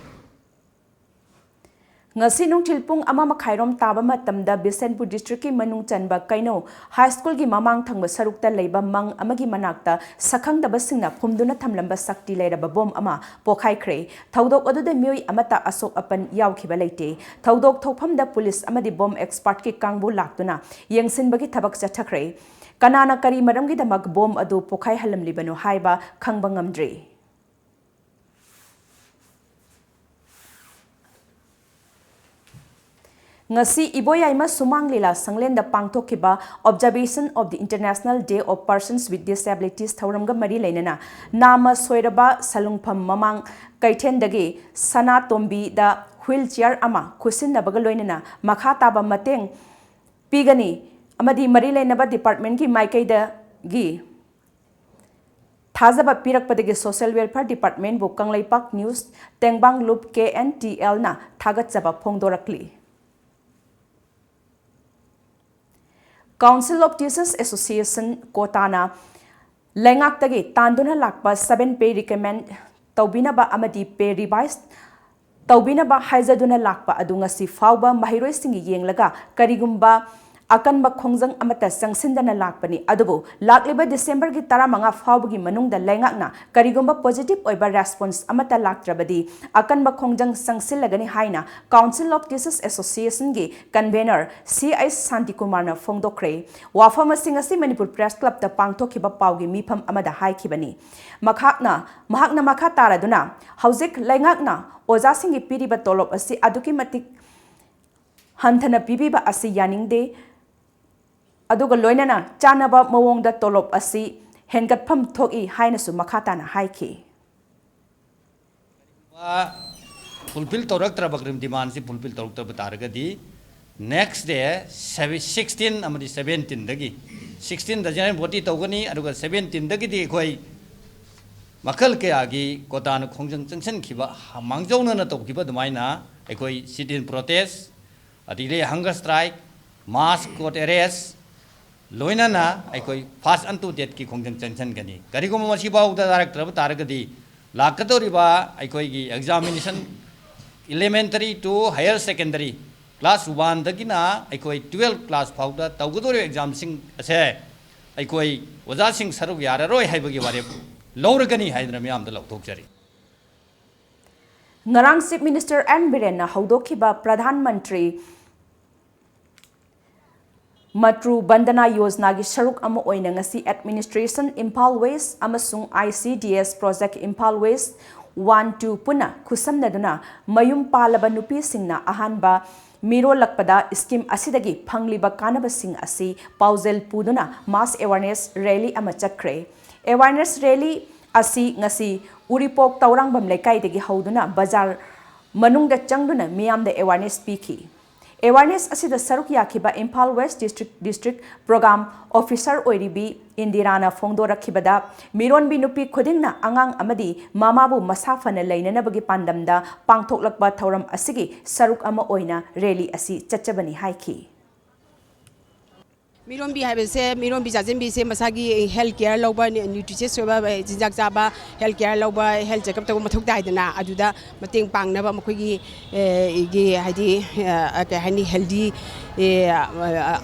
ꯉꯁꯤ ꯅꯨꯡꯊꯤꯜ ꯄꯨꯡ ꯑꯃ ꯃꯈꯥꯏꯔꯣꯝ ꯇꯥꯕ ꯃꯇꯝꯗ ꯕꯤꯁꯦꯟꯄꯨꯔ ꯗꯤꯁꯇ꯭ꯔꯤꯛꯀꯤ ꯃꯅꯨꯡ ꯆꯟꯕ ꯀꯩꯅꯧ ꯍꯥꯏ ꯁ꯭ꯀꯨꯜꯒꯤ ꯃꯃꯥꯡ ꯊꯪꯕ ꯁꯔꯨꯛꯇ ꯂꯩꯕ ꯃꯪ ꯑꯃꯒꯤ ꯃꯅꯥꯛꯇ ꯁꯛꯈꯪꯗꯕꯁꯤꯡꯅ ꯐꯨꯝꯗꯨꯅ ꯊꯝꯂꯝꯕ ꯁꯛꯇꯤ ꯂꯩꯔꯕ ꯕꯣꯝ ꯑꯃ ꯄꯣꯈꯥꯏꯈ꯭ꯔꯦ꯫ ꯊꯧꯗꯣꯛ ꯑꯗꯨꯗ ꯃꯤꯑꯣꯏ ꯑꯃꯠꯇ ꯑꯁꯣꯛ ꯑꯄꯟ ꯌꯥꯎꯈꯤꯕ ꯂꯩꯇꯦ꯫ ꯊꯧꯗꯣꯛ ꯊꯣꯛꯐꯝꯗ ꯄꯨꯂꯤꯁ ꯑꯃꯗꯤ ꯕꯣꯝ ꯑꯦꯛꯁꯄꯥꯔꯠꯀꯤ ꯀꯥꯡꯕꯨ ꯂꯥꯛꯇꯨꯅ ꯌꯦꯡꯁꯤꯟꯕꯒꯤ ꯊꯕꯛ ꯆꯠꯊꯈ꯭ꯔꯦ꯫ ꯀꯅꯥꯅ ꯀꯔꯤ ꯃꯔꯝꯒꯤꯗꯃꯛ ꯕꯣꯝ ꯑꯗꯨ ꯄꯣꯈꯥꯏꯍꯜꯂꯝꯂꯤꯕꯅꯣ ꯍꯥꯏꯕ ꯈꯪꯕ ꯉꯝꯗ꯭ꯔꯤ꯫ ꯉꯁꯤ ꯏꯕꯣꯌꯥꯏꯃ ꯁꯨꯃꯥꯡ ꯂꯤꯂꯥ ꯁꯪꯂꯦꯟꯗ ꯄꯥꯡꯊꯣꯛꯈꯤꯕ Observation of the International Day of Persons with Disabilities ꯊꯧꯔꯝꯒ ꯃꯔꯤ ꯂꯩꯅꯅ ꯅꯥꯃ ꯁꯣꯏꯔꯕ ꯁꯂꯨꯡꯐꯝ ꯃꯃꯥꯡ ꯀꯩꯊꯦꯜꯗꯒꯤ ꯁꯅꯥꯇꯣꯝꯕꯤꯗ wheelchair ꯑꯃ ꯈꯨꯠꯁꯤꯟꯅꯕꯒ ꯂꯣꯏꯅꯅ ꯃꯈꯥ ꯇꯥꯕ ꯃꯇꯦꯡ ꯄꯤꯒꯅꯤ ꯑꯃꯗꯤ ꯃꯔꯤ ꯂꯩꯅꯕ departmentꯀꯤ ꯃꯥꯏꯀꯩꯗꯒꯤ ꯊꯥꯖꯕ ꯄꯤꯔꯛꯄꯗꯒꯤ Social Welfare Departmentꯕꯨ ꯀꯪꯂꯩꯄꯥꯛ News ꯇꯦꯡꯕꯥꯡ ꯂꯨꯞ KNTLꯅ ꯊꯥꯒꯠꯆꯕ ꯐꯣꯡꯗꯣꯔꯛꯂꯤ꯫ Council of Teachers Association ꯀꯣꯇꯥꯅ ꯂꯩꯉꯥꯛꯇꯒꯤ ꯇꯥꯟꯗꯨꯅ ꯂꯥꯛꯄ seven pay recommend ꯇꯧꯕꯤꯅꯕ ꯑꯃꯗꯤ pay revise ꯇꯧꯕꯤꯅꯕ ꯍꯥꯏꯖꯗꯨꯅ ꯂꯥꯛꯄ ꯑꯗꯨ ꯉꯁꯤ ꯐꯥꯎꯕ ꯃꯍꯩꯔꯣꯏꯁꯤꯡꯒꯤ ꯌꯦꯡꯂꯒ ꯀꯔꯤꯒꯨꯝꯕ ꯑꯀꯟꯕ ꯈꯣꯡꯖꯪ ꯑꯃꯠꯇ ꯆꯪꯁꯤꯟꯗꯅ ꯂꯥꯛꯄꯅꯤ꯫ ꯑꯗꯨꯕꯨ ꯂꯥꯛꯂꯤꯕ ꯗꯤꯁꯦꯝꯕꯔꯒꯤ ꯇꯔꯥꯃꯉꯥ ꯐꯥꯎꯕꯒꯤ ꯃꯅꯨꯡꯗ ꯂꯩꯉꯥꯛꯅ ꯀꯔꯤꯒꯨꯝꯕ positive ꯑꯣꯏꯕ response ꯑꯃꯠꯇ ꯂꯥꯛꯇ꯭ꯔꯕꯗꯤ ꯑꯀꯟꯕ ꯈꯣꯡꯖꯪ ꯆꯪꯁꯤꯜꯂꯒꯅꯤ ꯍꯥꯏꯅ Council of Teachers Associationꯒꯤ convener C H ꯁꯥꯟꯇꯤꯀꯨꯃꯥꯔꯅ ꯐꯣꯡꯗꯣꯛꯈ꯭ꯔꯦ꯫ ꯋꯥꯐꯝ ꯑꯁꯤ ꯉꯁꯤ ꯃꯅꯤꯄꯨꯔ Press Clubꯇ ꯄꯥꯡꯊꯣꯛꯈꯤꯕ ꯄꯥꯎꯒꯤ ꯃꯤꯐꯝ ꯑꯃꯗ ꯍꯥꯏꯈꯤꯕꯅꯤ꯫ ꯃꯍꯥꯛꯅ, ꯃꯍꯥꯛꯅ ꯃꯈꯥ ꯇꯥꯔꯗꯨꯅ, ꯍꯧꯖꯤꯛ ꯂꯩꯉꯥꯛꯅ ꯑꯣꯖꯥꯁꯤꯡꯒꯤ ꯄꯤꯔꯤꯕ ꯇꯣꯂꯣꯞ ꯑꯁꯤ ꯑꯗꯨꯛꯀꯤ ꯃꯇꯤꯛ ꯍꯟꯊꯅ ꯄꯤꯕꯤꯕ ꯑꯁꯤ ꯌꯥꯅꯤꯡꯗꯦ, ꯑꯗꯨꯒ ꯂꯣꯏꯅꯅ ꯆꯥꯟꯅꯕ ꯃꯑꯣꯡꯗ ꯇꯣꯂꯣꯞ ꯑꯁꯤ ꯍꯦꯟꯒꯠꯐꯝ ꯊꯣꯛꯏ ꯍꯥꯏꯅꯁꯨ ꯃꯈꯥ ꯇꯥꯅ ꯍꯥꯏꯈꯤ꯫ fulfill ꯇꯧꯔꯛꯇ꯭ꯔꯕ demandꯁꯤ fulfill ꯇꯧꯔꯛꯇꯕ ꯇꯥꯔꯒꯗꯤ next day sixteen ꯑꯃꯗꯤ seventeenꯗꯒꯤ, sixteenꯗ general body ꯇꯧꯒꯅꯤ, ꯑꯗꯨꯒ seventeenꯗꯒꯤꯗꯤ ꯑꯩꯈꯣꯏ ꯃꯈꯜ ꯀꯌꯥꯒꯤ ꯀꯣꯇꯥꯅ ꯈꯣꯡꯖꯪ ꯆꯪꯁꯤꯟꯈꯤꯕ, ꯃꯥꯡꯖꯧꯅꯅ ꯇꯧꯈꯤꯕ ꯑꯗꯨꯃꯥꯏꯅ ꯑꯩꯈꯣꯏ sit-in protest, ꯑꯗꯒꯤꯗꯤ hunger strike, mass court arrest, ꯂꯣꯏꯅꯅ ꯑꯩꯈꯣꯏ fast unto deathꯀꯤ ꯈꯣꯡꯖꯪ ꯆꯪꯁꯤꯟꯒꯅꯤ꯫ ꯀꯔꯤꯒꯨꯝꯕ ꯃꯁꯤꯐꯥꯎꯗ ꯇꯥꯔꯛꯇ꯭ꯔꯕ ꯇꯥꯔꯒꯗꯤ ꯂꯥꯛꯀꯗꯧꯔꯤꯕ ꯑꯩꯈꯣꯏꯒꯤ examination Elementary to higher secondary, class one ꯗꯒꯤꯅ ꯑꯩꯈꯣꯏ twelve class ꯐꯥꯎꯗ ꯇꯧꯒꯗꯧꯔꯤꯕ exam ꯁꯤꯡ ꯑꯁꯦ ꯑꯩꯈꯣꯏ ꯑꯣꯖꯥꯁꯤꯡ ꯁꯔꯨꯛ ꯌꯥꯔꯔꯣꯏ ꯍꯥꯏꯕꯒꯤ ꯋꯥꯔꯦꯞ ꯂꯧꯔꯒꯅꯤ ꯍꯥꯏꯗꯅ ꯃꯤꯌꯥꯝꯗ ꯂꯥꯎꯊꯣꯛꯆꯔꯤ꯫ ꯉꯔꯥꯡ Chief Minister and ꯕꯤꯔꯦꯟꯅ ꯍꯧꯗꯣꯛꯈꯤꯕ Pradhan Mantri ꯃꯇ꯭ꯔꯨ ꯕꯟꯗꯅꯥ ꯌꯣꯖꯅꯥꯒꯤ ꯁꯔꯨꯛ ꯑꯃ ꯑꯣꯏꯅ ꯉꯁꯤ Administration Imphal West ꯑꯃꯁꯨꯡ I C D S Project Imphal West one two ꯄꯨꯟꯅ ꯈꯨꯠꯁꯝꯅꯗꯨꯅ ꯃꯌꯨꯝ ꯄꯥꯜꯂꯕ ꯅꯨꯄꯤꯁꯤꯡꯅ ꯑꯍꯥꯟꯕ ꯃꯤꯔꯣꯜꯂꯛꯄꯗ scheme ꯑꯁꯤꯗꯒꯤ ꯐꯪꯂꯤꯕ ꯀꯥꯟꯅꯕꯁꯤꯡ ꯑꯁꯤ ꯄꯥꯎꯖꯦꯜ ꯄꯨꯗꯨꯅ mass awareness rally ꯑꯃ ꯆꯠꯈ꯭ꯔꯦ꯫ Awareness rally ꯑꯁꯤ ꯉꯁꯤ ꯎꯔꯤꯄꯣꯛ ꯇꯧꯔꯥꯡꯕꯝ ꯂꯩꯀꯥꯏꯗꯒꯤ ꯍꯧꯗꯨꯅ ꯕꯖꯥꯔ ꯃꯅꯨꯡꯗ ꯆꯪꯗꯨꯅ ꯃꯤꯌꯥꯝꯗ awareness ꯄꯤꯈꯤ꯫ Awareness ꯑꯁꯤꯗ ꯁꯔꯨꯛ ꯌꯥꯈꯤꯕ Imphal West District, District Program Officer ꯑꯣꯏꯔꯤꯕꯤ ꯏꯟꯗꯤꯔꯥꯅ ꯐꯣꯡꯗꯣꯔꯛꯈꯤꯕꯗ, ꯃꯤꯔꯣꯟꯕꯤ ꯅꯨꯄꯤ ꯈꯨꯗꯤꯡꯅ ꯑꯉꯥꯡ ꯑꯃꯗꯤ ꯃꯃꯥꯕꯨ ꯃꯁꯥ ꯐꯅ ꯂꯩꯅꯅꯕꯒꯤ ꯄꯥꯟꯗꯝꯗ ꯄꯥꯡꯊꯣꯛꯂꯛꯄ ꯊꯧꯔꯝ ꯑꯁꯤꯒꯤ ꯁꯔꯨꯛ ꯑꯃ ꯑꯣꯏꯅ rally ꯑꯁꯤ ꯆꯠꯆꯕꯅꯤ ꯍꯥꯏꯈꯤ꯫ ꯃꯤꯔꯣꯟꯕꯤ ꯍꯥꯏꯕꯁꯦ, ꯃꯤꯔꯣꯟꯕꯤ ꯆꯥꯁꯤꯟꯕꯤꯁꯦ ꯃꯁꯥꯒꯤ health care ꯂꯧꯕ, nutritious ꯑꯣꯏꯕ ꯆꯤꯟꯖꯥꯛ ꯆꯥꯕ, health care ꯂꯧꯕ, health checkup ꯇꯧꯕ ꯃꯊꯧ ꯇꯥꯏꯗꯅ, ꯑꯗꯨꯗ ꯃꯇꯦꯡ ꯄꯥꯡꯅꯕ ꯃꯈꯣꯏꯒꯤ, ꯑꯦ, ꯒꯤ ꯍꯥꯏꯗꯤ, ꯑ, ꯀꯩ ꯍꯥꯏꯅꯤ, healthy, ꯑꯦ,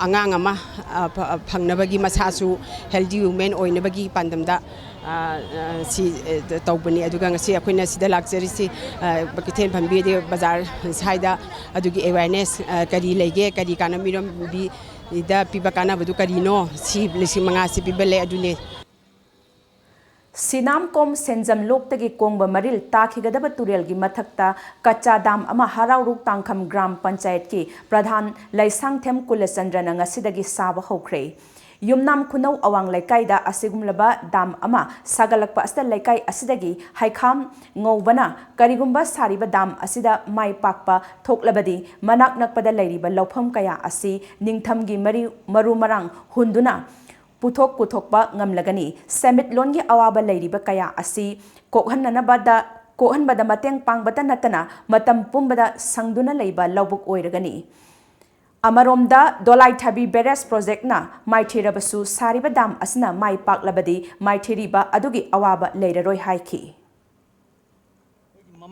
ꯑꯉꯥꯡ ꯑꯃ, ꯑ, ꯐ-, ꯐꯪꯅꯕꯒꯤ, ꯃꯁꯥꯁꯨ healthy women ꯑꯣꯏꯅꯕꯒꯤ ꯄꯥꯟꯗꯝꯗ, ꯑ, ꯑ, ꯁꯤ, ꯑ, ꯇꯧꯕꯅꯤ꯫ ꯑꯗꯨꯒ ꯉꯁꯤ ꯑꯩꯈꯣꯏꯅ ꯁꯤꯗ ꯂꯥꯛꯆꯔꯤꯁꯤ, ꯑ, ꯀꯩꯊꯦꯜ ꯐꯝꯕꯤ ꯑꯗꯩ ꯕꯖꯥꯔ ꯁ꯭ꯋꯥꯏꯗ ꯑꯗꯨꯒꯤ awareness, ꯑ, ꯀꯔꯤ ꯂꯩꯒꯦ, ꯀꯔꯤ ꯀꯥꯟꯅ ꯃꯤꯔꯣꯟꯕꯤ ꯗ ꯄꯤꯕ ꯀꯥꯟꯅꯕꯗꯨ ꯀꯔꯤꯅꯣ? ꯁꯤ ꯂꯤꯁꯤꯡ ꯃꯉꯥ ꯁꯤ ꯄꯤꯕ ꯂꯩ, ꯑꯗꯨꯅꯦ꯫ ꯁꯤꯅꯥꯝꯀꯣꯝ ꯁꯦꯟꯖꯝ ꯂꯣꯛꯇꯒꯤ ꯀꯣꯡꯕ ꯃꯔꯤꯜ ꯇꯥꯈꯤꯒꯗꯕ ꯇꯨꯔꯦꯜꯒꯤ ꯃꯊꯛꯇ ꯀꯆꯥ ꯗꯥꯝ ꯑꯃ ꯍꯔꯥꯎꯔꯨꯛ ꯇꯥꯡꯈꯝ ꯒ꯭ꯔꯥꯝ ꯄꯟꯆꯥꯌꯠꯀꯤ ꯄ꯭ꯔꯙꯥꯟ ꯂꯩꯁꯥꯡꯊꯦꯝ ꯀꯨꯂꯆꯟꯗ꯭ꯔꯅ ꯉꯁꯤꯗꯒꯤ ꯁꯥꯕ ꯍꯧꯈ꯭ꯔꯦ꯫ ꯌꯨꯝꯅꯥꯝ ꯈꯨꯅꯧ ꯑꯋꯥꯡ ꯂꯩꯀꯥꯏꯗ ꯑꯁꯤꯒꯨꯝꯂꯕ ꯗꯥꯝ ꯑꯃ ꯁꯥꯒꯠꯂꯛꯄ ꯑꯁꯤꯗ ꯂꯩꯀꯥꯏ ꯑꯁꯤꯗꯒꯤ ꯍꯩꯈꯥꯝ ꯉꯧꯕꯅ ꯀꯔꯤꯒꯨꯝꯕ ꯁꯥꯔꯤꯕ ꯗꯥꯝ ꯑꯁꯤꯗ ꯃꯥꯏ ꯄꯥꯛꯄ ꯊꯣꯛꯂꯕꯗꯤ ꯃꯅꯥꯛ ꯅꯛꯄꯗ ꯂꯩꯔꯤꯕ ꯂꯧꯐꯝ ꯀꯌꯥ ꯑꯁꯤ ꯅꯤꯡꯊꯝꯒꯤ ꯃꯔꯤ-, ꯃꯔꯨ ꯃꯔꯥꯡ ꯍꯨꯟꯗꯨꯅ ꯄꯨꯊꯣꯛ ꯄꯨꯊꯣꯛꯄ ꯉꯝꯂꯒꯅꯤ꯫ ꯁꯦꯟꯃꯤꯠꯂꯣꯟꯒꯤ ꯑꯋꯥꯕ ꯂꯩꯔꯤꯕ ꯀꯌꯥ ꯑꯁꯤ ꯀꯣꯛꯍꯟꯅꯅꯕꯗ, ꯀꯣꯛꯍꯟꯕꯗ ꯃꯇꯦꯡ ꯄꯥꯡꯕꯇ ꯅꯠꯇꯅ ꯃꯇꯝ ꯄꯨꯝꯕꯗ ꯁꯪꯗꯨꯅ ꯂꯩꯕ ꯂꯧꯕꯨꯛ ꯑꯣꯏꯔꯒꯅꯤ꯫ ꯑꯃꯔꯣꯝꯗ ꯗꯣꯂꯥꯏꯊꯥꯕꯤ barrage projectꯅ ꯃꯥꯏꯊꯤꯔꯕꯁꯨ ꯁꯥꯔꯤꯕ ꯗꯥꯝ ꯑꯁꯤꯅ ꯃꯥꯏ ꯄꯥꯛꯂꯕꯗꯤ ꯃꯥꯏꯊꯤꯔꯤꯕ ꯑꯗꯨꯒꯤ ꯑꯋꯥꯕ ꯂꯩꯔꯔꯣꯏ ꯍꯥꯏꯈꯤ꯫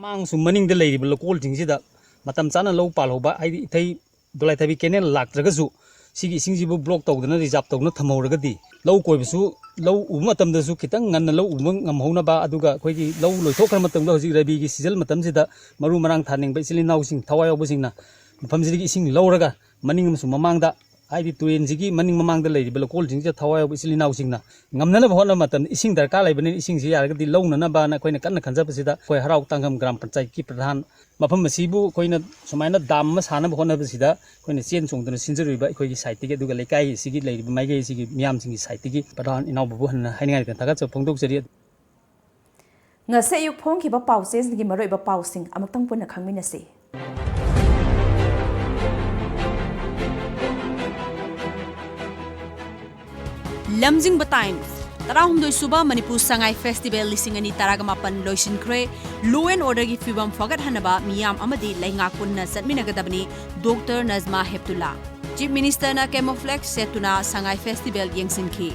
ꯃꯃꯥꯡꯁꯨ ꯃꯅꯤꯡꯗ ꯂꯩꯔꯤꯕ ꯂꯧꯀꯣꯜꯁꯤꯡꯁꯤꯗ ꯃꯇꯝ ꯆꯥꯅ ꯂꯧ ꯄꯥꯜꯍꯧꯕ, ꯍꯥꯏꯗꯤ ꯏꯊꯩ ꯗꯣꯂꯥꯏꯊꯥꯕꯤ ꯀꯦꯅꯦꯜ ꯂꯥꯛꯇ꯭ꯔꯒꯁꯨ ꯁꯤꯒꯤ ꯏꯁꯤꯡꯁꯤꯕꯨ ꯕ꯭ꯂꯣꯛ ꯇꯧꯗꯅ ꯔꯤꯖꯥꯕ ꯇꯧꯗꯨꯅ ꯊꯝꯍꯧꯔꯒꯗꯤ ꯂꯧ ꯀꯣꯏꯕꯁꯨ, ꯂꯧ ꯎꯕ ꯃꯇꯝꯗꯁꯨ ꯈꯤꯇꯪ ꯉꯟꯅ ꯂꯧ ꯎꯕ ꯉꯝꯍꯧꯅꯕ, ꯑꯗꯨꯒ ꯑꯩꯈꯣꯏꯒꯤ ꯂꯧ ꯂꯣꯏꯊꯣꯛꯈ꯭ꯔ ꯃꯇꯨꯡꯗ ꯍꯧꯖꯤꯛ ꯔꯕꯤꯒꯤ ꯁꯤꯖꯟ ꯃꯇꯝꯁꯤꯗ ꯃꯔꯨ ꯃꯔꯥꯡ ꯊꯥꯅꯤꯡꯕ ꯏꯆꯤꯜ ꯏꯅꯥꯎꯁꯤꯡ, ꯊꯋꯥꯏ ꯌꯥꯎꯕꯁꯤꯡꯅ ꯃꯐꯝꯁꯤꯗꯒꯤ ꯏꯁꯤꯡ ꯂꯧꯔꯒ ꯃꯅꯤꯡ ꯑꯃꯁꯨꯡ ꯃꯃꯥꯡꯗ, ꯍꯥꯏꯗꯤ ꯇꯨꯔꯦꯟꯁꯤꯒꯤ ꯃꯅꯤꯡ ꯃꯃꯥꯡꯗ ꯂꯩꯔꯤꯕ ꯂꯧꯀꯣꯜꯁꯤꯡꯁꯤꯗ ꯊꯋꯥꯏ ꯌꯥꯎꯕ ꯏꯆꯤꯜ ꯏꯅꯥꯎꯁꯤꯡꯅ ꯉꯝꯅꯅꯕ ꯍꯣꯠꯅꯕ ꯃꯇꯝꯗ ꯏꯁꯤꯡ ꯗꯔꯀꯥꯔ ꯂꯩꯕꯅꯤꯅ ꯏꯁꯤꯡꯁꯤ ꯌꯥꯔꯒꯗꯤ ꯂꯧꯅꯅꯕꯅ ꯑꯩꯈꯣꯏꯅ ꯀꯟꯅ ꯈꯟꯖꯕꯁꯤꯗ ꯑꯩꯈꯣꯏ ꯍꯔꯥꯎ ꯇꯥꯡꯈꯝ ꯒ꯭ꯔꯥꯝ ꯄꯟꯆꯥꯌꯠꯀꯤ ꯄ꯭ꯔꯙꯥꯟ, ꯃꯐꯝ ꯑꯁꯤꯕꯨ ꯑꯩꯈꯣꯏꯅ ꯁꯨꯃꯥꯏꯅ ꯗꯥꯝ ꯑꯃ ꯁꯥꯅꯕ ꯍꯣꯠꯅꯕꯁꯤꯗ ꯑꯩꯈꯣꯏꯅ ꯆꯦꯟ ꯆꯣꯡꯗꯨꯅ ꯁꯤꯟꯖꯔꯨꯔꯤꯕ ꯑꯩꯈꯣꯏꯒꯤ ꯁꯥꯏꯠꯇꯒꯤ, ꯑꯗꯨꯒ ꯂꯩꯀꯥꯏ ꯑꯁꯤꯒꯤ ꯂꯩꯔꯤꯕ ꯃꯥꯏꯀꯩ ꯑꯁꯤꯒꯤ ꯃꯤꯌꯥꯝꯁꯤꯡꯒꯤ ꯁꯥꯏꯠꯇꯒꯤ ꯄ꯭ꯔꯙꯥꯟ ꯏꯅꯥꯎꯕꯕꯨ ꯍꯟꯅ ꯍꯥꯏꯅꯤꯡꯉꯥꯏ ꯂꯩꯇꯅ ꯊꯥꯒꯠꯆꯕ ꯐꯣꯡꯗꯣꯛꯆꯔꯤ꯫ ꯉꯁꯤ ꯑꯌꯨꯛ ꯐꯣꯡꯈꯤꯕ ꯄꯥꯎꯆꯦꯁꯤꯡꯒꯤ ꯃꯔꯨꯑꯣꯏꯕ ꯄꯥꯎꯁꯤꯡ ꯑꯃꯨꯛꯇꯪ ꯄꯨꯟꯅ ꯈꯪꯃꯤꯟꯅꯁꯤ꯫ ꯂꯝꯖꯤꯡꯕ ꯇꯥꯏꯝꯁ꯫ ꯇꯔꯥꯍꯨꯝꯗꯣꯏ ꯁꯨꯕ ꯃꯅꯤꯄꯨꯔ ꯁꯉꯥꯏ ꯐꯦꯁꯇꯤꯚꯦꯜ ꯂꯤꯁꯤꯡ ꯑꯅꯤ ꯇꯔꯥꯃꯥꯄꯟ ꯂꯣꯏꯁꯤꯟꯈ꯭ꯔꯦ꯫ Law and Orderꯒꯤ ꯐꯤꯕꯝ ꯐꯒꯠꯍꯟꯅꯕ ꯃꯤꯌꯥꯝ ꯑꯃꯗꯤ ꯂꯩꯉꯥꯛ ꯄꯨꯟꯅ ꯆꯠꯃꯤꯟꯅꯒꯗꯕꯅꯤ, ꯗꯣꯛꯇꯔ ꯅꯖꯃꯥ ꯍꯦꯞꯇꯨꯂꯥ꯫ ꯆꯤꯐ ꯃꯤꯅꯤꯁꯇꯔꯅ camouflage ꯁꯦꯠꯇꯨꯅ ꯁꯉꯥꯏ ꯐꯦꯁꯇꯤꯚꯦꯜ ꯌꯦꯡꯁꯤꯟꯈꯤ꯫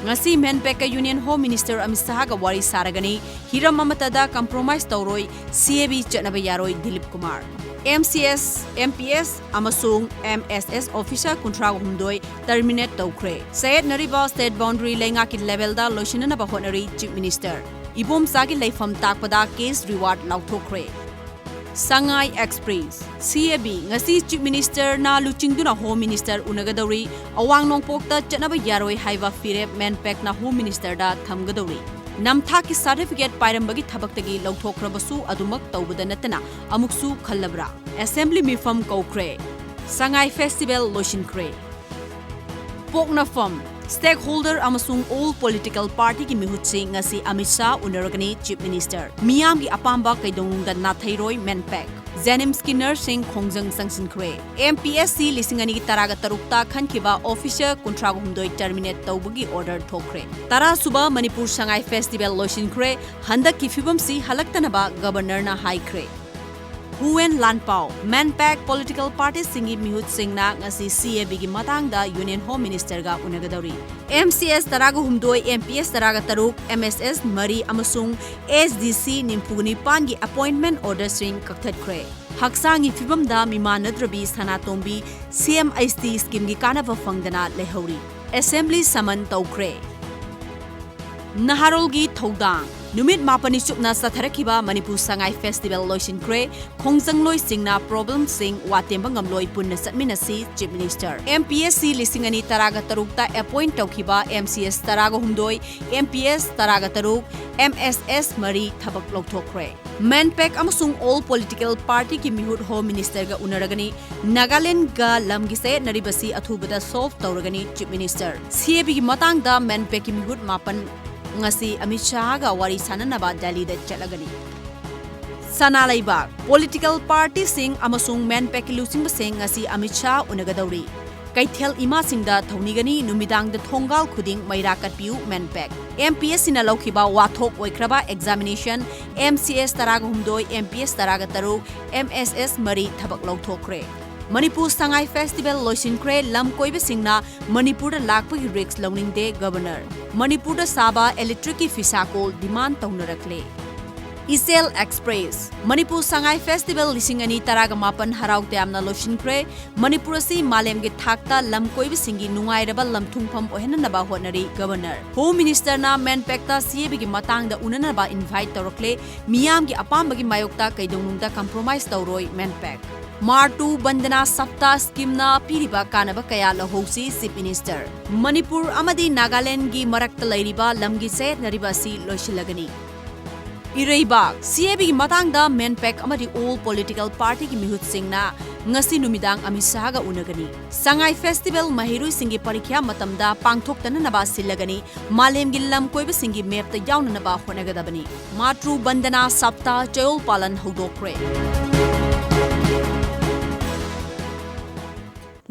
ꯉꯁꯤ ꯃꯦꯟꯄꯦꯛꯀ ꯌꯨꯅꯤꯌꯟ ꯍꯣꯝ ꯃꯤꯅꯤꯁꯇꯔ ꯑꯃꯤꯠ ꯁꯥꯍꯒ ꯋꯥꯔꯤ ꯁꯥꯔꯒꯅꯤ꯫ ꯍꯤꯔꯝ ꯑꯃꯠꯇꯗ compromise ꯇꯧꯔꯣꯏ, CAB ꯆꯠꯅꯕ ꯌꯥꯔꯣꯏ, ꯗꯤꯂꯤꯞ ꯀꯨꯃꯥꯔ꯫ MCS, MPS ꯑꯃꯁꯨꯡ MSS officer ꯀꯨꯟꯊ꯭ꯔꯥ ꯍꯨꯝꯗꯣꯏ terminate ꯇꯧꯈ꯭ꯔꯦ꯫ ꯆꯌꯦꯠꯅꯔꯤꯕ state boundary ꯂꯩꯉꯥꯛꯀꯤ levelꯗ ꯂꯣꯏꯁꯤꯟꯅꯅꯕ ꯍꯣꯠꯅꯔꯤ, ꯆꯤꯐ ꯃꯤꯅꯤꯁꯇꯔ꯫ ꯏꯕꯣꯝꯆꯥꯒꯤ ꯂꯩꯐꯝ ꯇꯥꯛꯄꯗ cash reward ꯂꯥꯎꯊꯣꯛꯈ꯭ꯔꯦ꯫ ꯁꯉꯥꯏ ꯑꯦꯛꯁꯄ꯭ꯔꯦꯁ꯫ CAB ꯉꯁꯤ ꯆꯤꯐ ꯃꯤꯅꯤꯁꯇꯔꯅ ꯂꯨꯆꯤꯡꯗꯨꯅ ꯍꯣꯝ ꯃꯤꯅꯤꯁꯇꯔ ꯎꯅꯒꯗꯧꯔꯤ꯫ ꯑꯋꯥꯡ ꯅꯣꯡꯄꯣꯛꯇ ꯆꯠꯅꯕ ꯌꯥꯔꯣꯏ ꯍꯥꯏꯕ ꯐꯤꯔꯦꯞ ꯃꯦꯟꯄꯦꯛꯅ ꯍꯣꯝ ꯃꯤꯅꯤꯁꯇꯔꯗ ꯊꯝꯒꯗꯧꯔꯤ꯫ ꯅꯝꯊꯥꯛꯀꯤ ꯁꯥꯔꯇꯤꯐꯤꯀꯦꯠ ꯄꯥꯏꯔꯝꯕꯒꯤ ꯊꯕꯛꯇꯒꯤ ꯂꯧꯊꯣꯛꯈ꯭ꯔꯕꯁꯨ ꯑꯗꯨꯃꯛ ꯇꯧꯕꯗ ꯅꯠꯇꯅ ꯑꯃꯨꯛꯁꯨ ꯈꯜꯂꯕ꯭ꯔꯥ? ꯑꯦꯁꯦꯝꯕ꯭ꯂꯤ ꯃꯤꯐꯝ ꯀꯧꯈ꯭ꯔꯦ꯫ ꯁꯉꯥꯏ ꯐꯦꯁꯇꯤꯚꯦꯜ ꯂꯣꯏꯁꯤꯟꯈ꯭ꯔꯦ꯫ ꯄꯣꯛꯅꯐꯝ꯫ Stakeholder ꯑꯃꯁꯨꯡ all political partyꯒꯤ ꯃꯤꯍꯨꯠꯁꯤꯡ ꯉꯁꯤ ꯑꯃꯤꯠ ꯁꯥꯍ ꯎꯅꯔꯒꯅꯤ, ꯆꯤꯐ ꯃꯤꯅꯤꯁꯇꯔ꯫ ꯃꯤꯌꯥꯝꯒꯤ ꯑꯄꯥꯝꯕ ꯀꯩꯗꯧꯅꯨꯡꯗ ꯅꯥꯊꯩꯔꯣꯏ, ꯃꯦꯟꯄꯦꯛ꯫ ꯖꯦꯅꯤꯝꯁꯀꯤ ꯅꯔꯁꯁꯤꯡ ꯈꯣꯡꯖꯪ ꯆꯪꯁꯤꯟꯈ꯭ꯔꯦ꯫ MPSC ꯂꯤꯁꯤꯡ ꯑꯅꯤꯒꯤ ꯇꯔꯥꯒ ꯇꯔꯨꯛꯇ ꯈꯟꯈꯤꯕ officer ꯀꯨꯟꯊ꯭ꯔꯥ ꯍꯨꯝꯗꯣꯏ terminate ꯇꯧꯕꯒꯤ order ꯊꯣꯛꯈ꯭ꯔꯦ꯫ ꯇꯔꯥ ꯁꯨꯕ ꯃꯅꯤꯄꯨꯔ ꯁꯉꯥꯏ ꯐꯦꯁꯇꯤꯚꯦꯜ ꯂꯣꯏꯁꯤꯟꯈ꯭ꯔꯦ꯫ ꯍꯟꯗꯛꯀꯤ ꯐꯤꯕꯝꯁꯤ ꯍꯜꯂꯛꯇꯅꯕ ꯒꯕꯔꯅꯔꯅ ꯍꯥꯏꯈ꯭ꯔꯦ꯫ ꯍꯨꯋꯦꯟ ꯂꯥꯟꯄꯥꯎ꯫ ꯃꯦꯟꯄꯦꯛ ꯄꯣꯂꯤꯇꯤꯀꯦꯜ ꯄꯥꯔꯇꯤꯁꯤꯡꯒꯤ ꯃꯤꯍꯨꯠꯁꯤꯡꯅ ꯉꯁꯤ ꯁꯤ ꯑꯦ ꯕꯤꯒꯤ ꯃꯇꯥꯡꯗ ꯌꯨꯅꯤꯌꯟ ꯍꯣꯝ ꯃꯤꯅꯤꯁꯇꯔꯒ ꯎꯅꯒꯗꯧꯔꯤ꯫ ꯑꯦꯝ ꯁꯤ ꯑꯦꯁ ꯇꯔꯥꯒ ꯍꯨꯝꯗꯣꯏ, ꯑꯦꯝ ꯄꯤ ꯑꯦꯁ ꯇꯔꯥꯒ ꯇꯔꯨꯛ, ꯑꯦꯝ ꯑꯦꯁ ꯑꯦꯁ ꯃꯔꯤ ꯑꯃꯁꯨꯡ ꯑꯦꯁ ꯗꯤ ꯁꯤ ꯅꯤꯐꯨꯒ ꯅꯤꯄꯥꯟꯒꯤ ꯑꯦꯄꯣꯏꯟꯠꯃꯦꯟꯠ ꯑꯣꯔꯗꯔꯁꯤꯡ ꯀꯛꯊꯠꯈ꯭ꯔꯦ꯫ ꯍꯛꯆꯥꯡꯒꯤ ꯐꯤꯕꯝꯗ ꯃꯤꯃꯥꯟꯅꯗ꯭ꯔꯕꯤ ꯁꯅꯥꯇꯣꯝꯕꯤ ꯁꯤ ꯑꯦꯝ ꯑꯩꯆ ꯇꯤ ꯁ꯭ꯀꯤꯝꯒꯤ ꯀꯥꯟꯅꯕ ꯐꯪꯗꯅ ꯂꯩꯍꯧꯔꯤ꯫ ꯑꯦꯁꯦꯝꯕ꯭ꯂꯤ ꯁꯃꯟ ꯇꯧꯈ꯭ꯔꯦ꯫ ꯅꯍꯥꯔꯣꯜꯒꯤ ꯊꯧꯗꯥꯡ꯫ ꯅꯨꯃꯤꯠ ꯃꯥꯄꯟꯅꯤ ꯆꯨꯞꯅ ꯆꯠꯊꯔꯛꯈꯤꯕ ꯃꯅꯤꯄꯨꯔ ꯁꯉꯥꯏ ꯐꯦꯁꯇꯤꯚꯦꯜ ꯂꯣꯏꯁꯤꯟꯈ꯭ꯔꯦ꯫ ꯈꯣꯡꯖꯪꯂꯣꯏꯁꯤꯡꯅ ꯄ꯭ꯔꯣꯕ꯭ꯂꯦꯝꯁꯤꯡ ꯋꯥꯇꯦꯝꯕ ꯉꯝꯂꯣꯏ, ꯄꯨꯟꯅ ꯆꯠꯃꯤꯟꯅꯁꯤ, chief minister. M P S C ꯂꯤꯁꯤꯡ ꯑꯅꯤ ꯇꯔꯥꯒ ꯇꯔꯨꯛꯇ ꯑꯦꯄꯣꯏꯟꯠ ꯇꯧꯈꯤꯕ ꯑꯦꯝ ꯁꯤ ꯑꯦꯁ ꯇꯔꯥꯒ ꯍꯨꯝꯗꯣꯏ, ꯑꯦꯝ ꯄꯤ ꯑꯦꯁ ꯇꯔꯥꯒ ꯇꯔꯨꯛ, ꯑꯦꯝ ꯑꯦꯁ ꯑꯦꯁ ꯃꯔꯤ ꯊꯕꯛ ꯂꯧꯊꯣꯛꯈ꯭ꯔꯦ꯫ ꯃꯦꯟꯄꯦꯛ ꯑꯃꯁꯨꯡ ꯑꯣꯜ ꯄꯣꯂꯤꯇꯤꯀꯦꯜ ꯄꯥꯔꯇꯤꯒꯤ ꯃꯤꯍꯨꯠ ꯍꯣꯝ ꯃꯤꯅꯤꯁꯇꯔꯒ ꯎꯅꯔꯒꯅꯤ꯫ ꯅꯥꯒꯥꯂꯦꯟꯗꯒ ꯂꯝꯒꯤ ꯆꯌꯦꯠꯅꯔꯤꯕꯁꯤ ꯑꯊꯨꯕꯗ ꯁꯣꯜꯚ ꯇꯧꯔꯒꯅꯤ, ꯆꯤꯐ ꯃꯤꯅꯤꯁꯇꯔ꯫ ꯁꯤ ꯑꯦ ꯕꯤꯒꯤ ꯃꯇꯥꯡꯗ ꯃꯦꯟꯄꯦꯛꯀꯤ ꯃꯤꯍꯨꯠ ꯃꯥꯄꯟ ꯉꯁꯤ ꯑꯃꯤꯠ ꯁꯥꯍꯒ ꯋꯥꯔꯤ ꯁꯥꯅꯅꯕ ꯗꯦꯜꯂꯤꯗ ꯆꯠꯂꯒꯅꯤ꯫ ꯁꯅꯥ ꯂꯩꯕꯥꯛ꯫ ꯄꯣꯂꯤꯇꯤꯀꯦꯜ ꯄꯥꯔꯇꯤꯁꯤꯡ ꯑꯃꯁꯨꯡ ꯃꯦꯟꯄꯦꯛꯀꯤ ꯂꯨꯆꯤꯡꯕꯁꯤꯡ ꯉꯁꯤ ꯑꯃꯤꯠ ꯁꯥꯍ ꯎꯅꯒꯗꯧꯔꯤ꯫ ꯀꯩꯊꯦꯜ ꯏꯃꯥꯁꯤꯡꯗ ꯊꯧꯅꯤꯒꯅꯤ, ꯅꯨꯃꯤꯗꯥꯡꯗ ꯊꯣꯡꯒꯥꯜ ꯈꯨꯗꯤꯡ ꯃꯩꯔꯥ ꯀꯠꯄꯤꯌꯨ, ꯃꯦꯟꯄꯦꯛ꯫ ꯑꯦꯝ ꯄꯤ ꯑꯦꯁ ꯁꯤꯅ ꯂꯧꯈꯤꯕ ꯋꯥꯊꯣꯛ ꯑꯣꯏꯈ꯭ꯔꯕ ꯑꯦꯛꯖꯥꯃꯤꯅꯦꯁꯟ, ꯑꯦꯝ ꯁꯤ ꯑꯦꯁ ꯇꯔꯥꯒ ꯍꯨꯝꯗꯣꯏ, ꯑꯦꯝ ꯄꯤ ꯑꯦꯁ ꯇꯔꯥꯒ ꯇꯔꯨꯛ, ꯑꯦꯝ ꯑꯦꯁ ꯑꯦꯁ ꯃꯔꯤ ꯊꯕꯛ ꯂꯧꯊꯣꯛꯈ꯭ꯔꯦ꯫ ꯃꯅꯤꯄꯨꯔ ꯁꯉꯥꯏ ꯐꯦꯁꯇꯤꯚꯦꯜ ꯂꯣꯏꯁꯤꯟꯈ꯭ꯔꯦ, ꯂꯝ ꯀꯣꯏꯕꯁꯤꯡꯅ ꯃꯅꯤꯄꯨꯔꯗ ꯂꯥꯛꯄꯒꯤ ꯔꯤꯁꯛ ꯂꯧꯅꯤꯡꯗꯦ, ꯒꯕꯔꯅꯔ꯫ ꯃꯅꯤꯄꯨꯔꯗ ꯁꯥꯕ ꯏꯂꯦꯛꯇ꯭ꯔꯤꯛꯀꯤ ꯐꯤꯁꯥꯀꯣꯜ ꯗꯤꯃꯥꯟ ꯇꯧꯅꯔꯛꯂꯦ꯫ ꯏꯆꯦꯜ ꯑꯦꯛꯁꯄ꯭ꯔꯦꯁ꯫ ꯃꯅꯤꯄꯨꯔ ꯁꯉꯥꯏ ꯐꯦꯁꯇꯤꯚꯦꯜ ꯂꯤꯁꯤꯡ ꯑꯅꯤ ꯇꯔꯥꯒ ꯃꯥꯄꯟ ꯍꯔꯥꯎ ꯇꯌꯥꯝꯅ ꯂꯣꯏꯁꯤꯟꯈ꯭ꯔꯦ꯫ ꯃꯅꯤꯄꯨꯔ ꯑꯁꯤ ꯃꯥꯂꯦꯝꯒꯤ ꯊꯥꯛꯇ ꯂꯝ ꯀꯣꯏꯕꯁꯤꯡꯒꯤ ꯅꯨꯡꯉꯥꯏꯔꯕ ꯂꯝꯊꯨꯡꯐꯝ ꯑꯣꯏꯍꯟꯅꯅꯕ ꯍꯣꯠꯅꯔꯤ, ꯒꯕꯔꯅꯔ꯫ ꯍꯣꯝ ꯃꯤꯅꯤꯁꯇꯔꯅ ꯃꯦꯟꯄꯦꯛꯇ ꯁꯤ ꯑꯦ ꯕꯤꯒꯤ ꯃꯇꯥꯡꯗ ꯎꯅꯅꯕ ꯏꯟꯚꯥꯏꯠ ꯇꯧꯔꯛꯂꯦ꯫ ꯃꯤꯌꯥꯝꯒꯤ ꯑꯄꯥꯝꯕꯒꯤ ꯃꯥꯌꯣꯛꯇ ꯀꯩꯗꯧꯅꯨꯡꯗ ꯀꯝꯄ꯭ꯔꯣꯃꯥꯏꯁ ꯇꯧꯔꯣꯏ, ꯃꯦꯟꯄꯦꯛ꯫ ꯃꯥꯇ꯭ꯔꯨ ꯕꯟꯗꯅꯥ ꯁꯞꯇꯥ ꯁ꯭ꯀꯤꯝꯅ ꯄꯤꯔꯤꯕ ꯀꯥꯟꯅꯕ ꯀꯌꯥ ꯂꯧꯍꯧꯁꯤ, ꯆꯤꯐ ꯃꯤꯅꯤꯁꯇꯔ꯫ ꯃꯅꯤꯄꯨꯔ ꯑꯃꯗꯤ ꯅꯥꯒꯥꯂꯦꯟꯗꯒꯤ ꯃꯔꯛꯇ ꯂꯩꯔꯤꯕ ꯂꯝꯒꯤ ꯆꯌꯦꯠꯅꯔꯤꯕ ꯑꯁꯤ ꯂꯣꯏꯁꯤꯜꯂꯒꯅꯤ꯫ ꯏꯔꯩꯕꯥꯛ꯫ ꯁꯤ ꯑꯦ ꯕꯤꯒꯤ ꯃꯇꯥꯡꯗ ꯃꯦꯟꯄꯦꯛ ꯑꯃꯗꯤ ꯑꯣꯜ ꯄꯣꯂꯤꯇꯤꯀꯦꯜ ꯄꯥꯔꯇꯤꯒꯤ ꯃꯤꯍꯨꯠꯁꯤꯡꯅ ꯉꯁꯤ ꯅꯨꯃꯤꯗꯥꯡ ꯑꯃꯤꯠ ꯁꯥꯍꯒ ꯎꯅꯒꯅꯤ꯫ ꯁꯉꯥꯏ ꯐꯦꯁꯇꯤꯚꯦꯜ ꯃꯍꯩꯔꯣꯏꯁꯤꯡꯒꯤ ꯄꯔꯤꯈ꯭ꯌꯥ ꯃꯇꯝꯗ ꯄꯥꯡꯊꯣꯛꯇꯅꯅꯕ ꯁꯤꯜꯂꯒꯅꯤ꯫ ꯃꯥꯂꯦꯝꯒꯤ ꯂꯝ ꯀꯣꯏꯕꯁꯤꯡꯒꯤ ꯃꯦꯞꯇ ꯌꯥꯎꯅꯅꯕ ꯍꯣꯠꯅꯒꯗꯕꯅꯤ꯫ ꯃꯥꯇ꯭ꯔꯨ ꯕꯟꯗꯅꯥ ꯁꯞꯇꯥ ꯆꯌꯣꯜ ꯄꯥꯂꯟ ꯍꯧꯗꯣꯛꯈ꯭ꯔꯦ꯫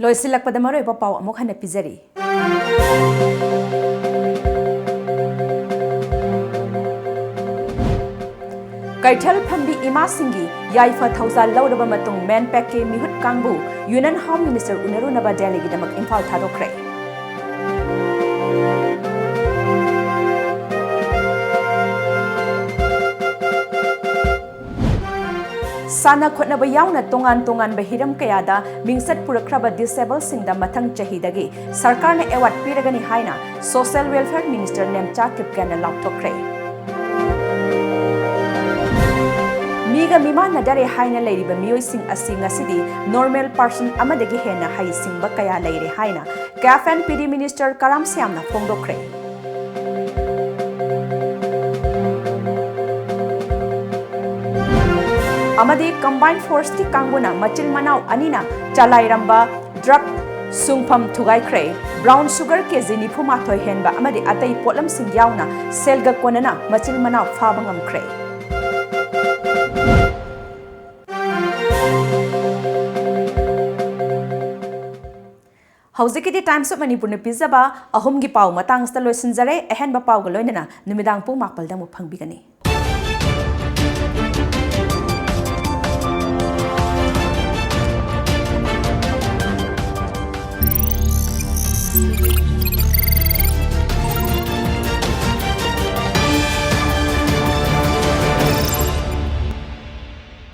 ꯂꯣꯏꯁꯤꯜꯂꯛꯄꯗ ꯃꯔꯨꯑꯣꯏꯕ ꯄꯥꯎ ꯑꯃꯨꯛ ꯍꯟꯅ ꯄꯤꯖꯔꯤ꯫ ꯀꯩꯊꯦꯜ ꯐꯝꯕꯤ ꯏꯃꯥꯁꯤꯡꯒꯤ ꯌꯥꯏꯐ ꯊꯧꯖꯥꯜ ꯂꯧꯔꯕ ꯃꯇꯨꯡ ꯃꯦꯟꯄꯦꯛꯀꯤ ꯃꯤꯍꯨꯠ ꯀꯥꯡꯕꯨ Union Home Minister ꯎꯅꯔꯨꯅꯕ ꯗꯦꯜꯂꯤꯒꯤꯗꯃꯛ ꯏꯝꯐꯥꯜ ꯊꯥꯗꯣꯛꯈ꯭ꯔꯦ꯫ ꯁꯥꯟꯅ ꯈꯣꯠꯅꯕ ꯌꯥꯎꯅ ꯇꯣꯉꯥꯟ ꯇꯣꯉꯥꯟꯕ ꯍꯤꯔꯝ ꯀꯌꯥꯗ ꯃꯤꯡꯆꯠ ꯄꯨꯔꯛꯈ꯭ꯔꯕ disablesꯁꯤꯡꯗ ꯃꯊꯪ ꯆꯍꯤꯗꯒꯤ ꯁꯔꯀꯥꯔꯅ award ꯄꯤꯔꯒꯅꯤ ꯍꯥꯏꯅ Social Welfare Minister ꯅꯦꯝꯆꯥ ꯀꯤꯞꯒꯦꯟꯅ ꯂꯥꯎꯊꯣꯛꯈ꯭ꯔꯦ꯫ ꯃꯤꯒ ꯃꯤꯃꯥꯟꯅꯗꯔꯦ ꯍꯥꯏꯅ ꯂꯩꯔꯤꯕ ꯃꯤꯑꯣꯏꯁꯤꯡ ꯑꯁꯤ ꯉꯁꯤꯗꯤ normal person ꯑꯃꯗꯒꯤ ꯍꯦꯟꯅ ꯍꯩꯁꯤꯡꯕ ꯀꯌꯥ ꯂꯩꯔꯦ ꯍꯥꯏꯅ CAF and PD Minister ꯀꯔꯥꯝ ꯁ꯭ꯌꯥꯝꯅ ꯐꯣꯡꯗꯣꯛꯈ꯭ꯔꯦ꯫ ꯑꯃꯗꯤ Combined Forceꯀꯤ ꯀꯥꯡꯕꯨꯅ ꯃꯆꯤꯟ ꯃꯅꯥꯎ ꯑꯅꯤꯅ ꯆꯂꯥꯏꯔꯝꯕ drug ꯁꯨꯡꯐꯝ ꯊꯨꯒꯥꯏꯈ꯭ꯔꯦ꯫ Brown sugar KG ꯅꯤꯐꯨ ꯃꯥꯊꯣꯏ ꯍꯦꯟꯕ ꯑꯃꯗꯤ ꯑꯇꯩ ꯄꯣꯠꯂꯝꯁꯤꯡ ꯌꯥꯎꯅ ꯁꯦꯜꯒ ꯀꯣꯟꯅꯅ ꯃꯆꯤꯟ ꯃꯅꯥꯎ ꯐꯥꯕ ꯉꯝꯈ꯭ꯔꯦ꯫ ꯍꯧꯖꯤꯛꯀꯤꯗꯤ Times of Manipurꯅ ꯄꯤꯖꯕ ꯑꯍꯨꯝꯒꯤ ꯄꯥꯎ ꯃꯇꯥꯡꯁꯤꯗ ꯂꯣꯏꯁꯤꯟꯖꯔꯦ꯫ ꯑꯍꯦꯟꯕ ꯄꯥꯎꯒ ꯂꯣꯏꯅꯅ ꯅꯨꯃꯤꯗꯥꯡ ꯄꯨꯡ ꯃꯥꯄꯜꯗ ꯑꯃꯨꯛ ꯐꯪꯕꯤꯒꯅꯤ꯫